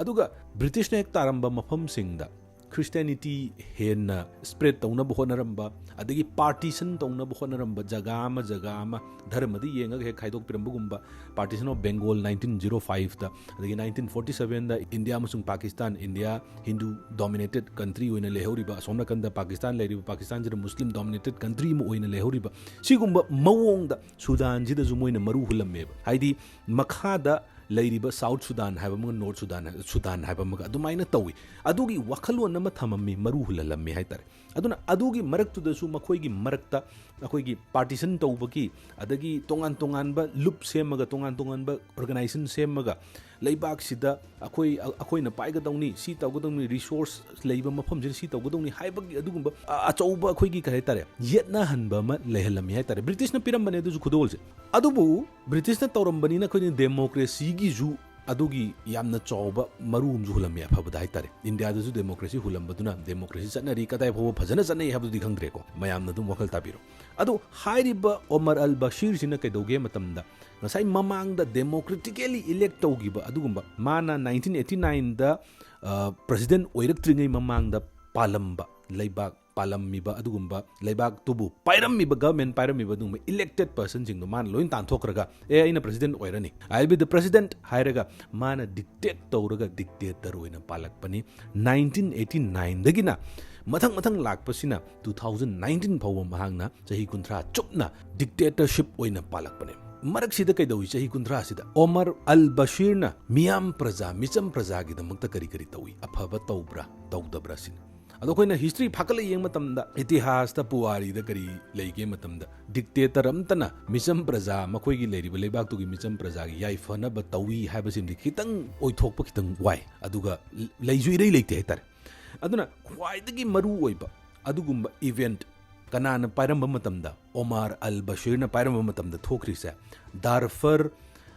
ꯑꯗꯨꯒ ꯕ꯭ꯔꯤꯇꯤꯁꯅ ꯍꯦꯛ ꯇꯥꯔꯝꯕ ꯃꯐꯝꯁꯤꯡꯗ ꯈ꯭ꯔꯤꯁꯇꯤꯌꯥꯅꯤꯇꯤ ꯍꯦꯟꯅ ꯁ꯭ꯄ꯭ꯔꯦꯗ ꯇꯧꯅꯕ ꯍꯣꯠꯅꯔꯝꯕ, ꯑꯗꯒꯤ ꯄꯥꯔꯇꯤꯁꯟ ꯇꯧꯅꯕ ꯍꯣꯠꯅꯔꯝꯕ, ꯖꯒꯥ ꯑꯃ ꯖꯒꯥ ꯑꯃ ꯙꯔꯃꯗ ꯌꯦꯡꯉꯒ ꯍꯦꯛ ꯈꯥꯏꯗꯣꯛꯄꯤꯔꯝꯕꯒꯨꯝꯕ, Partition of Bengal nineteen zero fiveꯇ, ꯑꯗꯒꯤ nineteen forty sevenꯗ ꯏꯟꯗꯤꯌꯥ ꯑꯃꯁꯨꯡ ꯄꯥꯀꯤꯁꯇꯥꯟ, ꯏꯟꯗꯤꯌꯥ ꯍꯤꯟꯗꯨ ꯗꯣꯃꯤꯅꯦꯇꯦꯗ ꯀꯟꯇ꯭ꯔꯤ ꯑꯣꯏꯅ ꯂꯩꯍꯧꯔꯤꯕ, ꯑꯁꯣꯝ ꯅꯥꯀꯟꯗ ꯄꯥꯀꯤꯁꯇꯥꯟ ꯂꯩꯔꯤꯕ, ꯄꯥꯀꯤꯁꯇꯥꯟꯁꯤꯗ ꯃꯨꯁꯂꯤꯝ ꯗꯣꯃꯤꯅꯦꯇꯦꯗ ꯀꯟꯇ꯭ꯔꯤ ꯑꯃ ꯑꯣꯏꯅ ꯂꯩꯍꯧꯔꯤꯕ, ꯁꯤꯒꯨꯝꯕ ꯃꯑꯣꯡꯗ ꯁꯨꯗꯥꯟꯁꯤꯗꯁꯨ ꯃꯣꯏꯅ ꯃꯔꯨ ꯍꯨꯜꯂꯝꯃꯦꯕ꯫ ꯍꯥꯏꯗꯤ ꯃꯈꯥꯗ ꯂꯩꯔꯤꯕ ꯁꯥꯎꯠ ꯁꯨꯗꯥꯟ ꯍꯥꯏꯕ ꯑꯃꯒ ꯅꯣꯔꯠ ꯁꯨꯗꯥꯟ ꯍꯥꯏ-, ꯁꯨꯗꯥꯟ ꯍꯥꯏꯕ ꯑꯃꯒ ꯑꯗꯨꯃꯥꯏꯅ ꯇꯧꯏ꯫ ꯑꯗꯨꯒꯤ ꯋꯥꯈꯜꯂꯣꯟ ꯑꯃ ꯊꯝꯃꯝꯃꯤ, ꯃꯔꯨ ꯍꯨꯜꯍꯜꯂꯝꯃꯤ ꯍꯥꯏꯇꯥꯔꯦ꯫ ꯑꯗꯨꯅ ꯑꯗꯨꯒꯤ ꯃꯔꯛꯇꯨꯗꯁꯨ ꯃꯈꯣꯏꯒꯤ ꯃꯔꯛꯇ ꯑꯩꯈꯣꯏꯒꯤ ꯄꯥꯔꯇꯤꯁꯟ ꯇꯧꯕꯒꯤ, ꯑꯗꯒꯤ ꯇꯣꯉꯥꯟ ꯇꯣꯉꯥꯟꯕ ꯂꯨꯞ ꯁꯦꯝꯃꯒ, ꯇꯣꯉꯥꯟ ꯇꯣꯉꯥꯟꯕ ꯑꯣꯔꯒꯅꯥꯏꯖꯦꯁꯟ ꯁꯦꯝꯃꯒ, ꯂꯩꯕꯥꯛꯁꯤꯗ ꯑꯩꯈꯣꯏ, ꯑꯩꯈꯣꯏꯅ ꯄꯥꯏꯒꯗꯧꯅꯤ, ꯁꯤ ꯇꯧꯒꯗꯧꯅꯤ, ꯔꯤꯁꯣꯔꯁ ꯂꯩꯕ ꯃꯐꯝꯁꯤꯗ ꯁꯤ ꯇꯧꯒꯗꯧꯅꯤ ꯍꯥꯏꯕꯒꯤ ꯑꯗꯨꯒꯨꯝꯕ ꯑ-, ꯑꯆꯧꯕ ꯑꯩꯈꯣꯏꯒꯤ ꯀꯩ ꯍꯥꯏꯇꯥꯔꯦ, ꯌꯦꯠꯅꯍꯟꯕ ꯑꯃ ꯂꯩꯍꯜꯂꯝꯃꯤ ꯍꯥꯏꯇꯥꯔꯦ꯫ ꯕ꯭ꯔꯤꯇꯤꯁꯅ ꯄꯤꯔꯝꯕꯅꯦ ꯑꯗꯨꯁꯨ ꯈꯨꯗꯣꯜꯁꯦ꯫ ꯑꯗꯨꯕꯨ ꯕ꯭ꯔꯤꯇꯤꯁꯅ ꯇꯧꯔꯝꯕꯅꯤꯅ ꯑꯩꯈꯣꯏꯅ ꯗꯦꯃꯣꯀ꯭ꯔꯦꯁꯤꯒꯤꯁꯨ ꯑꯗꯨꯒꯤ ꯌꯥꯝꯅ ꯆꯥꯎꯕ ꯃꯔꯨ ꯑꯃꯁꯨ ꯍꯨꯜꯂꯝꯃꯤ ꯑꯐꯕꯗ ꯍꯥꯏꯇꯥꯔꯦ꯫ ꯏꯟꯗꯤꯌꯥꯗꯁꯨ ꯗꯦꯃꯣꯀ꯭ꯔꯦꯁꯤ ꯍꯨꯜꯂꯝꯕꯗꯨꯅ ꯗꯦꯃꯣꯀ꯭ꯔꯦꯁꯤ ꯆꯠꯅꯔꯤ, ꯀꯗꯥꯏ ꯐꯥꯎꯕ ꯐꯖꯅ ꯆꯠꯅꯩ ꯍꯥꯏꯕꯗꯨꯗꯤ ꯈꯪꯗ꯭ꯔꯦꯀꯣ, ꯃꯌꯥꯝꯅ ꯑꯗꯨꯝ ꯋꯥꯈꯜ ꯇꯥꯕꯤꯔꯣ꯫ ꯑꯗꯣ ꯍꯥꯏꯔꯤꯕ ꯑꯣꯃꯔ ꯑꯜ ꯕꯁꯤꯔꯁꯤꯅ ꯀꯩꯗꯧꯒꯦ ꯃꯇꯝꯗ, ꯉꯁꯥꯏ ꯃꯃꯥꯡꯗ ꯗꯦꯃꯣꯀ꯭ꯔꯦꯇꯤꯀꯦꯂꯤ ꯏꯂꯦꯛ ꯇꯧꯈꯤꯕ ꯑꯗꯨꯒꯨꯝꯕ, ꯃꯥꯅ ꯅꯥꯏꯟꯇꯤꯟ ꯑꯩꯠꯇꯤ ꯅꯥꯏꯟꯗ, ꯑ, ꯄ꯭ꯔꯁꯤꯗꯦꯟ ꯑꯣꯏꯔꯛꯇ꯭ꯔꯤꯉꯩ ꯃꯃꯥꯡꯗ ꯄꯥꯜꯂꯝꯕ ꯂꯩꯕꯥꯛ, ꯄꯥꯜꯂꯝꯃꯤꯕ ꯑꯗꯨꯒꯨꯝꯕ ꯂꯩꯕꯥꯛꯇꯨꯕꯨ ꯄꯥꯏꯔꯝꯃꯤꯕ, ꯒꯚꯔꯟꯃꯦꯟ ꯄꯥꯏꯔꯝꯃꯤꯕ ꯑꯗꯨꯒꯨꯝꯕ ꯏꯂꯦꯛꯇꯦꯠ ꯄꯔꯁꯟꯁꯤꯡꯗꯣ ꯃꯥꯅ ꯂꯣꯏ ꯇꯥꯟꯊꯣꯛꯈ꯭ꯔꯒ, "ꯑꯦ, ꯑꯩꯅ ꯄ꯭ꯔꯁꯤꯗꯦꯟ ꯑꯣꯏꯔꯅꯤ, I will be the president" ꯍꯥꯏꯔꯒ ꯃꯥꯅ ꯗꯤꯛꯇꯦꯠ ꯇꯧꯔꯒ ꯗꯤꯛꯇꯦꯇꯔ ꯑꯣꯏꯅ ꯄꯥꯜꯂꯛꯄꯅꯤ꯫ ꯅꯥꯏꯟꯇꯤꯟ ꯑꯩꯠꯇꯤ ꯅꯥꯏꯟꯗꯒꯤꯅ ꯃꯊꯪ ꯃꯊꯪ ꯂꯥꯛꯄꯁꯤꯅ ꯇꯨ ꯊꯥꯎꯖꯟ ꯅꯥꯏꯟꯇꯤꯟ ꯐꯥꯎꯕ ꯃꯍꯥꯛꯅ ꯆꯍꯤ ꯀꯨꯟꯊ꯭ꯔꯥ ꯆꯨꯞꯅ ꯗꯤꯛꯇꯦꯇꯔꯁꯤꯞ ꯑꯣꯏꯅ ꯄꯥꯜꯂꯛꯄꯅꯦ꯫ ꯃꯔꯛꯁꯤꯗ ꯀꯩꯗꯧꯏ? ꯆꯍꯤ ꯀꯨꯟꯊ꯭ꯔꯥꯁꯤꯗ ꯑꯣꯃꯔ ꯑꯜ ꯕꯁꯤꯔꯅ ꯃꯤꯌꯥꯝ ꯄ꯭ꯔꯖꯥ, ꯃꯤꯆꯝ ꯄ꯭ꯔꯖꯥꯒꯤꯗꯃꯛꯇ ꯀꯔꯤ ꯀꯔꯤ ꯇꯧꯏ? ꯑꯐꯕ ꯇꯧꯕ꯭ꯔꯥ, ꯇꯧꯗꯕ꯭ꯔꯥ ꯁꯤꯅꯤ꯫ ꯑꯗꯣ ꯑꯩꯈꯣꯏꯅ ꯍꯤꯁꯇ꯭ꯔꯤ ꯐꯥꯒꯠꯂ ꯌꯦꯡꯕ ꯃꯇꯝꯗ, ꯏꯇꯤꯍꯥꯁꯇ, ꯄꯨꯋꯥꯔꯤꯗ ꯀꯔꯤ ꯂꯩꯒꯦ ꯃꯇꯝꯗ, ꯗꯤꯛꯇꯦꯇꯔ ꯑꯝꯇꯅ ꯃꯤꯆꯝ ꯄ꯭ꯔꯖꯥ, ꯃꯈꯣꯏꯒꯤ ꯂꯩꯔꯤꯕ ꯂꯩꯕꯥꯛꯇꯨꯒꯤ ꯃꯤꯆꯝ ꯄ꯭ꯔꯖꯥꯒꯤ ꯌꯥꯏꯐꯅꯕ ꯇꯧꯏ ꯍꯥꯏꯕꯁꯤꯃꯗꯤ ꯈꯤꯇꯪ ꯑꯣꯏꯊꯣꯛꯄ ꯈꯤꯇꯪ ꯋꯥꯏ꯫ ꯑꯗꯨꯒ ꯂꯩꯁꯨ ꯏꯔꯩ ꯂꯩꯇꯦ ꯍꯥꯏꯇꯥꯔꯦ꯫ ꯑꯗꯨꯅ ꯈ꯭ꯋꯥꯏꯗꯒꯤ ꯃꯔꯨ ꯑꯣꯏꯕ ꯑꯗꯨꯒꯨꯝꯕ ꯏꯚꯦꯟꯠ ꯀꯅꯥꯅ ꯄꯥꯏꯔꯝꯕ ꯃꯇꯝꯗ, ꯑꯣꯃꯥꯔ ꯑꯜ ꯕꯁꯤꯔꯅ ꯄꯥꯏꯔꯝꯕ ꯃꯇꯝꯗ ꯊꯣꯛꯈ꯭ꯔꯤꯁꯦ, ꯗꯥꯔꯐꯔ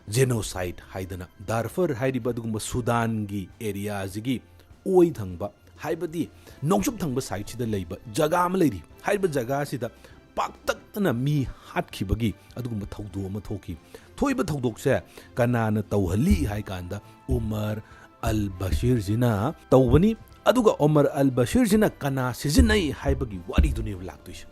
ꯖꯦꯅꯣꯁꯥꯏꯠ ꯍꯥꯏꯗꯅ, ꯗꯥꯔꯐꯔ ꯍꯥꯏꯔꯤꯕ ꯑꯗꯨꯒꯨꯝꯕ ꯁꯨꯗꯥꯟꯒꯤ ꯑꯦꯔꯤꯌꯥꯁꯤꯒꯤ ꯑꯣꯏ ꯊꯪꯕ, ꯍꯥꯏꯕꯗꯤ ꯅꯣꯡꯆꯨꯞ ꯊꯪꯕ ꯁꯥꯏꯠꯁꯤꯗ ꯂꯩꯕ ꯖꯒꯥ ꯑꯃ ꯂꯩꯔꯤ꯫ ꯍꯥꯏꯔꯤꯕ ꯖꯒꯥꯁꯤꯗ ꯄꯥꯛꯇꯛꯅꯅ ꯃꯤ ꯍꯥꯠꯈꯤꯕꯒꯤ ꯑꯗꯨꯒꯨꯝꯕ ꯊꯧꯗꯣꯛ ꯑꯃ ꯊꯣꯛꯈꯤ꯫ ꯊꯣꯛꯏꯕ ꯊꯧꯗꯣꯛꯁꯦ ꯀꯅꯥꯅ ꯇꯧꯍꯜꯂꯤ ꯍꯥꯏ ꯀꯥꯟꯗ, ꯎꯃꯔ ꯑꯜ ꯕꯁꯤꯔꯁꯤꯅ ꯇꯧꯕꯅꯤ꯫ ꯑꯗꯨꯒ ꯎꯃꯔ ꯑꯜ ꯕꯁꯤꯔꯁꯤꯅ ꯀꯅꯥ ꯁꯤꯖꯤꯟꯅꯩ ꯍꯥꯏꯕꯒꯤ ꯋꯥꯔꯤꯗꯨꯅꯦꯕ ꯂꯥꯛꯇꯣꯏꯁꯦ꯫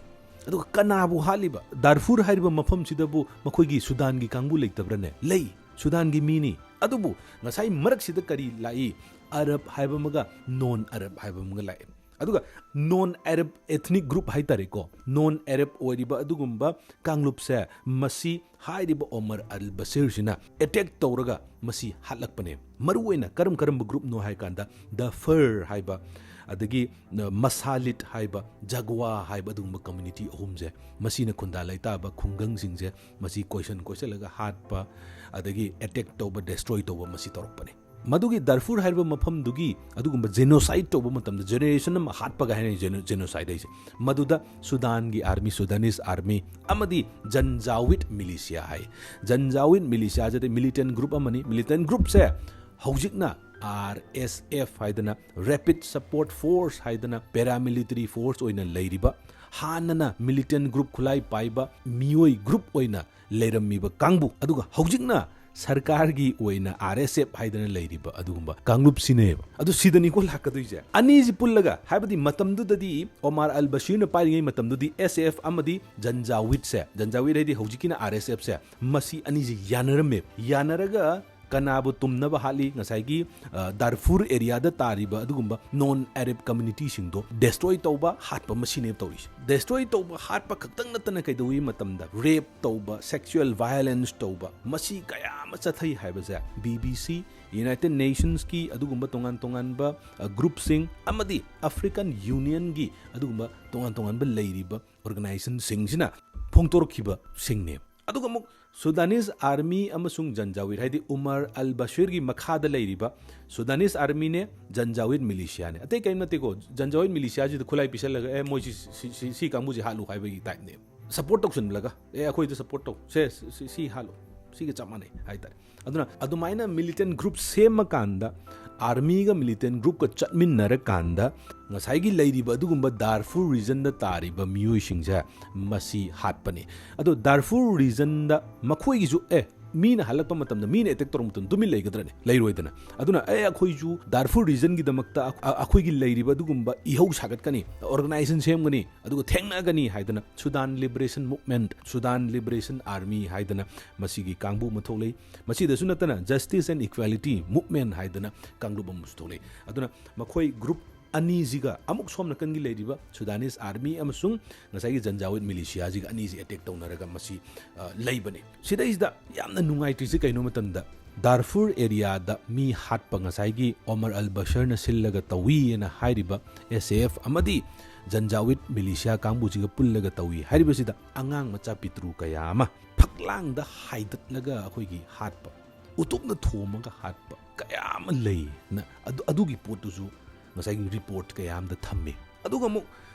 ꯑꯗꯨꯒ ꯀꯅꯥꯕꯨ ꯍꯥꯠꯂꯤꯕ? ꯗꯥꯔꯐꯨꯔ ꯍꯥꯏꯔꯤꯕ ꯃꯐꯝꯁꯤꯗꯕꯨ ꯃꯈꯣꯏꯒꯤ ꯁꯨꯗꯥꯟꯒꯤ ꯀꯥꯡꯕꯨ ꯂꯩꯇꯕ꯭ꯔꯅꯦ? ꯂꯩ, ꯁꯨꯗꯥꯟꯒꯤ ꯃꯤꯅꯤ꯫ ꯑꯗꯨꯕꯨ ꯉꯁꯥꯏ ꯃꯔꯛꯁꯤꯗ ꯀꯔꯤ ꯂꯥꯛꯏ? ꯑꯔꯕ ꯍꯥꯏꯕ ꯑꯃꯒ ꯅꯣꯟ ꯑꯔꯕ ꯍꯥꯏꯕ ꯑꯃꯒ ꯂꯥꯛꯑꯦ꯫ ꯑꯗꯨꯒ non Arab ethnic group ꯍꯥꯏꯇꯥꯔꯦꯀꯣ, non Arab ꯑꯣꯏꯔꯤꯕ ꯑꯗꯨꯒꯨꯝꯕ ꯀꯥꯡꯂꯨꯞꯁꯦ, ꯃꯁꯤ ꯍꯥꯏꯔꯤꯕ ꯑꯣꯃꯔ ꯑꯜ ꯕꯁꯤꯔꯁꯤꯅ ꯑꯦꯇꯦꯛ ꯇꯧꯔꯒ ꯃꯁꯤ ꯍꯥꯠꯂꯛꯄꯅꯦ꯫ ꯃꯔꯨꯑꯣꯏꯅ ꯀꯔꯝ ꯀꯔꯝꯕ ꯒ꯭ꯔꯨꯞꯅꯣ ꯍꯥꯏ ꯀꯥꯟꯗ, ꯗꯐꯔ ꯍꯥꯏꯕ, ꯑꯗꯒꯤ ꯃꯁꯥꯂꯤꯠ ꯍꯥꯏꯕ, ꯖꯒ꯭ꯋꯥ ꯍꯥꯏꯕ, ꯑꯗꯨꯒꯨꯝꯕ ꯀꯝꯃ꯭ꯌꯨꯅꯤꯇꯤ ꯑꯍꯨꯝꯁꯦ, ꯃꯁꯤꯅ ꯈꯨꯟꯗꯥ ꯂꯩꯇꯥꯕ ꯈꯨꯡꯒꯪꯁꯤꯡꯁꯦ ꯃꯁꯤ ꯀꯣꯏꯁꯟ ꯀꯣꯏꯁꯜꯂꯒ ꯍꯥꯠꯄ, ꯑꯗꯒꯤ ꯑꯦꯇꯦꯛ ꯇꯧꯕ, ꯗꯦꯁꯇ꯭ꯔꯣꯏ ꯇꯧꯕ, ꯃꯁꯤ ꯇꯧꯔꯛꯄꯅꯦ꯫ ꯃꯗꯨꯒꯤ ꯗꯔꯐꯨꯔ ꯍꯥꯏꯔꯤꯕ ꯃꯐꯝꯗꯨꯒꯤ ꯑꯗꯨꯒꯨꯝꯕ ꯖꯦꯅꯣꯁꯥꯏꯠ ꯇꯧꯕ ꯃꯇꯝꯗ, ꯖꯦꯅꯦꯔꯦꯁꯟ ꯑꯃ ꯍꯥꯠꯄꯒ ꯍꯥꯏꯅꯩ ꯖꯦꯅꯣ-, ꯖꯦꯅꯣꯁꯥꯏꯠ ꯍꯥꯏꯁꯦ꯫ ꯃꯗꯨꯗ ꯁꯨꯗꯥꯟꯒꯤ ꯑꯥꯔꯃꯤ, ꯁꯨꯗꯥꯅꯤꯁ ꯑꯥꯔꯃꯤ ꯑꯃꯗꯤ ꯖꯟꯖꯥꯋꯤꯠ ꯃꯤꯂꯤꯁꯤꯌꯥ ꯍꯥꯏ꯫ ꯖꯟꯖꯥꯋꯤꯠ ꯃꯤꯂꯤꯁꯤꯌꯥꯁꯤꯗꯤ ꯃꯤꯂꯤꯇꯦꯟ ꯒ꯭ꯔꯨꯞ ꯑꯃꯅꯤ꯫ ꯃꯤꯂꯤꯇꯦꯟ ꯒ꯭ꯔꯨꯞꯁꯦ ꯍꯧꯖꯤꯛꯅ RSF ꯍꯥꯏꯗꯅ, Rapid Support Force ꯍꯥꯏꯗꯅ, ꯄꯦꯔꯥꯃꯤꯂꯤꯇꯔꯤ ꯐꯣꯔꯁ ꯑꯣꯏꯅ ꯂꯩꯔꯤꯕ, ꯍꯥꯟꯅꯅ ꯃꯤꯂꯤꯇꯦꯟ ꯒ꯭ꯔꯨꯞ ꯈꯨꯠꯂꯥꯏ ꯄꯥꯏꯕ ꯃꯤꯑꯣꯏ ꯒ꯭ꯔꯨꯞ ꯑꯣꯏꯅ ꯂꯩꯔꯝꯃꯤꯕ ꯀꯥꯡꯕꯨ, ꯑꯗꯨꯒ ꯍꯧꯖꯤꯛꯅ ꯁꯔꯀꯥꯔꯒꯤ ꯑꯣꯏꯅ RSF ꯍꯥꯏꯗꯅ ꯂꯩꯔꯤꯕ ꯑꯗꯨꯒꯨꯝꯕ ꯀꯥꯡꯂꯨꯞꯁꯤꯅꯦꯕ꯫ ꯑꯗꯨ ꯁꯤꯗꯅꯤꯀꯣ ꯂꯥꯛꯀꯗꯣꯏꯁꯦ꯫ ꯑꯅꯤꯁꯤ ꯄꯨꯜꯂꯒ, ꯍꯥꯏꯕꯗꯤ ꯃꯇꯝꯗꯨꯗꯗꯤ ꯑꯣꯃꯥꯔ ꯑꯜ ꯕꯁꯤꯔꯅ ꯄꯥꯏꯔꯤꯉꯩ ꯃꯇꯝꯗꯨꯗꯤ S A F ꯑꯃꯗꯤ ꯖꯟꯖꯥꯋꯤꯠꯁꯦ, ꯖꯟꯖꯥꯋꯤꯠ ꯍꯥꯏꯗꯤ ꯍꯧꯖꯤꯛꯀꯤꯅ RSFꯁꯦ, ꯃꯁꯤ ꯑꯅꯤꯁꯤ ꯌꯥꯅꯔꯝꯃꯦ꯫ ꯌꯥꯅꯔꯒ ꯀꯅꯥꯕꯨ ꯇꯨꯝꯅꯕ ꯍꯥꯠꯂꯤ? ꯉꯁꯥꯏꯒꯤ, ꯑ, ꯗꯥꯔꯐꯨꯔ ꯑꯦꯔꯤꯌꯥꯗ ꯇꯥꯔꯤꯕ ꯑꯗꯨꯒꯨꯝꯕ non Arab ꯀꯝꯃ꯭ꯌꯨꯅꯤꯇꯤꯁꯤꯡꯗꯣ ꯗꯦꯁꯇ꯭ꯔꯣꯏ ꯇꯧꯕ, ꯍꯥꯠꯄ, ꯃꯁꯤꯅꯦꯕ ꯇꯧꯔꯤꯁꯦ꯫ ꯗꯦꯁꯇ꯭ꯔꯣꯏ ꯇꯧꯕ, ꯍꯥꯠꯄ ꯈꯛꯇꯪ ꯅꯠꯇꯅ ꯀꯩꯗꯧꯏ ꯃꯇꯝꯗ ꯔꯦꯞ ꯇꯧꯕ, ꯁꯦꯛꯁꯨꯑꯦꯜ ꯚꯥꯏꯑꯣꯂꯦꯟꯁ ꯇꯧꯕ, ꯃꯁꯤ ꯀꯌꯥ ꯑꯃ ꯆꯠꯊꯩ ꯍꯥꯏꯕꯁꯦ ꯕꯤ ꯕꯤ ꯁꯤ, ꯌꯨꯅꯥꯏꯇꯦꯗ ꯅꯦꯁꯟꯁꯀꯤ ꯑꯗꯨꯒꯨꯝꯕ ꯇꯣꯉꯥꯟ ꯇꯣꯉꯥꯟꯕ, ꯑ, ꯒ꯭ꯔꯨꯞꯁꯤꯡ ꯑꯃꯗꯤ ꯑꯐ꯭ꯔꯤꯀꯥꯟ ꯌꯨꯅꯤꯌꯟꯒꯤ ꯑꯗꯨꯒꯨꯝꯕ ꯇꯣꯉꯥꯟ ꯇꯣꯉꯥꯟꯕ ꯂꯩꯔꯤꯕ ꯑꯣꯔꯒꯅꯥꯏꯖꯦꯁꯟꯁꯤꯡꯁꯤꯅ ꯐꯣꯡꯗꯣꯔꯛꯈꯤꯕꯁꯤꯡꯅꯦ꯫ ꯑꯗꯨꯒ ꯑꯃꯨꯛ ꯁꯨꯗꯥꯅꯤꯁ ꯑꯥꯔꯃꯤ ꯑꯃꯁꯨꯡ ꯖꯟꯖꯥꯋꯤꯠ, ꯍꯥꯏꯗꯤ ꯎꯃꯔ ꯑꯜ ꯕꯁꯤꯔꯒꯤ ꯃꯈꯥꯗ ꯂꯩꯔꯤꯕ ꯁꯨꯗꯥꯅꯤꯁ ꯑꯥꯔꯃꯤꯅꯦ, ꯖꯟꯖꯥꯋꯤꯠ ꯃꯤꯂꯤꯁꯤꯌꯥꯅꯦ꯫ ꯑꯇꯩ ꯀꯔꯤꯝ ꯅꯠꯇꯦꯀꯣ, ꯖꯟꯖꯥꯋꯤꯠ ꯃꯤꯂꯤꯁꯤꯌꯥꯁꯤꯗ ꯈꯨꯠꯂꯥꯏ ꯄꯤꯁꯜꯂꯒ, "ꯑꯦ, ꯃꯣꯏ ꯁꯤ, ꯁꯤ, ꯁꯤ, ꯁꯤ ꯀꯥꯡꯕꯨꯁꯤ ꯍꯥꯠꯂꯨ" ꯍꯥꯏꯕꯒꯤ ꯇꯥꯏꯞꯅꯦ꯫ ꯁꯄꯣꯔꯠ ꯇꯧꯁꯤꯜꯂꯒ, "ꯑꯦ, ꯑꯩꯈꯣꯏꯗ ꯁꯄꯣꯔꯠ ꯇꯧ, ꯁꯦ, ꯁꯤ, ꯁꯤ, ꯁꯤ ꯍꯥꯠꯂꯨ", ꯁꯤꯒ ꯆꯞ ꯃꯥꯟꯅꯩ ꯍꯥꯏꯇꯥꯔꯦ꯫ ꯑꯗꯨꯅ ꯑꯗꯨꯃꯥꯏꯅ ꯃꯤꯂꯤꯇꯦꯟ ꯒ꯭ꯔꯨꯞ ꯁꯦꯝꯃꯀꯥꯟꯗ, ꯑꯥꯔꯃꯤꯒ ꯃꯤꯂꯤꯇꯦꯟ ꯒ꯭ꯔꯨꯞꯀ ꯆꯠꯃꯤꯟꯅꯔꯀꯥꯟꯗ, ꯉꯁꯥꯏꯒꯤ ꯂꯩꯔꯤꯕ ꯑꯗꯨꯒꯨꯝꯕ ꯗꯥꯔꯐꯨꯔ ꯔꯤꯖꯟꯗ ꯇꯥꯔꯤꯕ ꯃꯤꯑꯣꯏꯁꯤꯡꯁꯦ ꯃꯁꯤ ꯍꯥꯠꯄꯅꯤ꯫ ꯑꯗꯣ ꯗꯥꯔꯐꯨꯔ ꯔꯤꯖꯟꯗ ꯃꯈꯣꯏꯒꯤꯁꯨ, ꯑꯦ, ꯃꯤꯅ ꯍꯜꯂꯛꯄ ꯃꯇꯝꯗ, ꯃꯤꯅ ꯑꯦꯇꯦꯛ ꯇꯧꯔꯛꯄ ꯃꯇꯝꯗ ꯇꯨꯃꯤꯟ ꯂꯩꯒꯗ꯭ꯔꯅꯦ? ꯂꯩꯔꯣꯏꯗꯅ꯫ ꯑꯗꯨꯅ, "ꯑꯦ, ꯑꯩꯈꯣꯏꯁꯨ ꯗꯥꯔꯐꯨꯔ ꯔꯤꯖꯟꯒꯤꯗꯃꯛꯇ ꯑ-, ꯑ-, ꯑꯩꯈꯣꯏꯒꯤ ꯂꯩꯔꯤꯕ ꯑꯗꯨꯒꯨꯝꯕ ꯏꯍꯧ ꯁꯥꯒꯠꯀꯅꯤ, ꯑꯣꯔꯒꯅꯥꯏꯖꯦꯁꯟ ꯁꯦꯝꯒꯅꯤ, ꯑꯗꯨꯒ ꯊꯦꯡꯅꯒꯅꯤ" ꯍꯥꯏꯗꯅ Sudan liberation movement, Sudan liberation army ꯍꯥꯏꯗꯅ ꯃꯁꯤꯒꯤ ꯀꯥꯡꯕꯨ ꯑꯃ ꯊꯣꯛꯂꯛꯏ꯫ ꯃꯁꯤꯗꯁꯨ ꯅꯠꯇꯅ ꯖꯁꯇꯤꯁ ꯑꯦꯟ ꯏꯀ꯭ꯋꯦꯂꯤꯇꯤ ꯃꯨꯚꯃꯦꯟꯠ ꯍꯥꯏꯗꯅ ꯀꯥꯡꯂꯨꯞ ꯑꯃꯁꯨ ꯊꯣꯛꯂꯛꯏ꯫ ꯑꯗꯨꯅ ꯃꯈꯣꯏ ꯒ꯭ꯔꯨꯞ ꯑꯅꯤꯁꯤꯒ ꯑꯃꯨꯛ ꯁꯣꯝ ꯅꯥꯀꯟꯒꯤ ꯂꯩꯔꯤꯕ Sudanese army ꯑꯃꯁꯨꯡ ꯉꯁꯥꯏꯒꯤ Janjaweed militiaꯁꯤꯒ ꯑꯅꯤꯁꯤ attack ꯇꯧꯅꯔꯒ ꯃꯁꯤ, ꯑ, ꯂꯩꯕꯅꯤ꯫ ꯁꯤꯗꯩꯁꯤꯗ ꯌꯥꯝꯅ ꯅꯨꯡꯉꯥꯏꯇ꯭ꯔꯤꯁꯤ ꯀꯩꯅꯣ ꯃꯇꯝꯗ, ꯗꯥꯔꯐꯨꯔ areaꯗ ꯃꯤ ꯍꯥꯠꯄ ꯉꯁꯥꯏꯒꯤ ꯑꯣꯃꯔ ꯑꯜ ꯕꯁꯔꯅ ꯁꯤꯜꯂꯒ ꯇꯧꯏ ꯍꯥꯏꯅ ꯍꯥꯏꯔꯤꯕ S A F ꯑꯃꯗꯤ Janjaweed militia ꯀꯥꯡꯕꯨꯁꯤꯒ ꯄꯨꯜꯂꯒ ꯇꯧꯏ ꯍꯥꯏꯔꯤꯕꯁꯤꯗ ꯑꯉꯥꯡ ꯃꯆꯥ ꯄꯤꯇ꯭ꯔꯨ ꯀꯌꯥ ꯑꯃ ꯐꯛꯂꯥꯡꯗ ꯍꯥꯏꯗꯠꯂꯒ ꯑꯩꯈꯣꯏꯒꯤ ꯍꯥꯠꯄ, ꯎꯇꯨꯞꯅ ꯊꯣꯝꯃꯒ ꯍꯥꯠꯄ ꯀꯌꯥ ꯑꯃ ꯂꯩꯅ ꯑꯗꯨ, ꯑꯗꯨꯒꯤ ꯄꯣꯠꯇꯨꯁꯨ ꯉꯁꯥꯏꯒꯤ report ꯀꯌꯥ ꯑꯃꯗ ꯊꯝꯃꯤ꯫ ꯑꯗꯨꯒ ꯑꯃꯨꯛ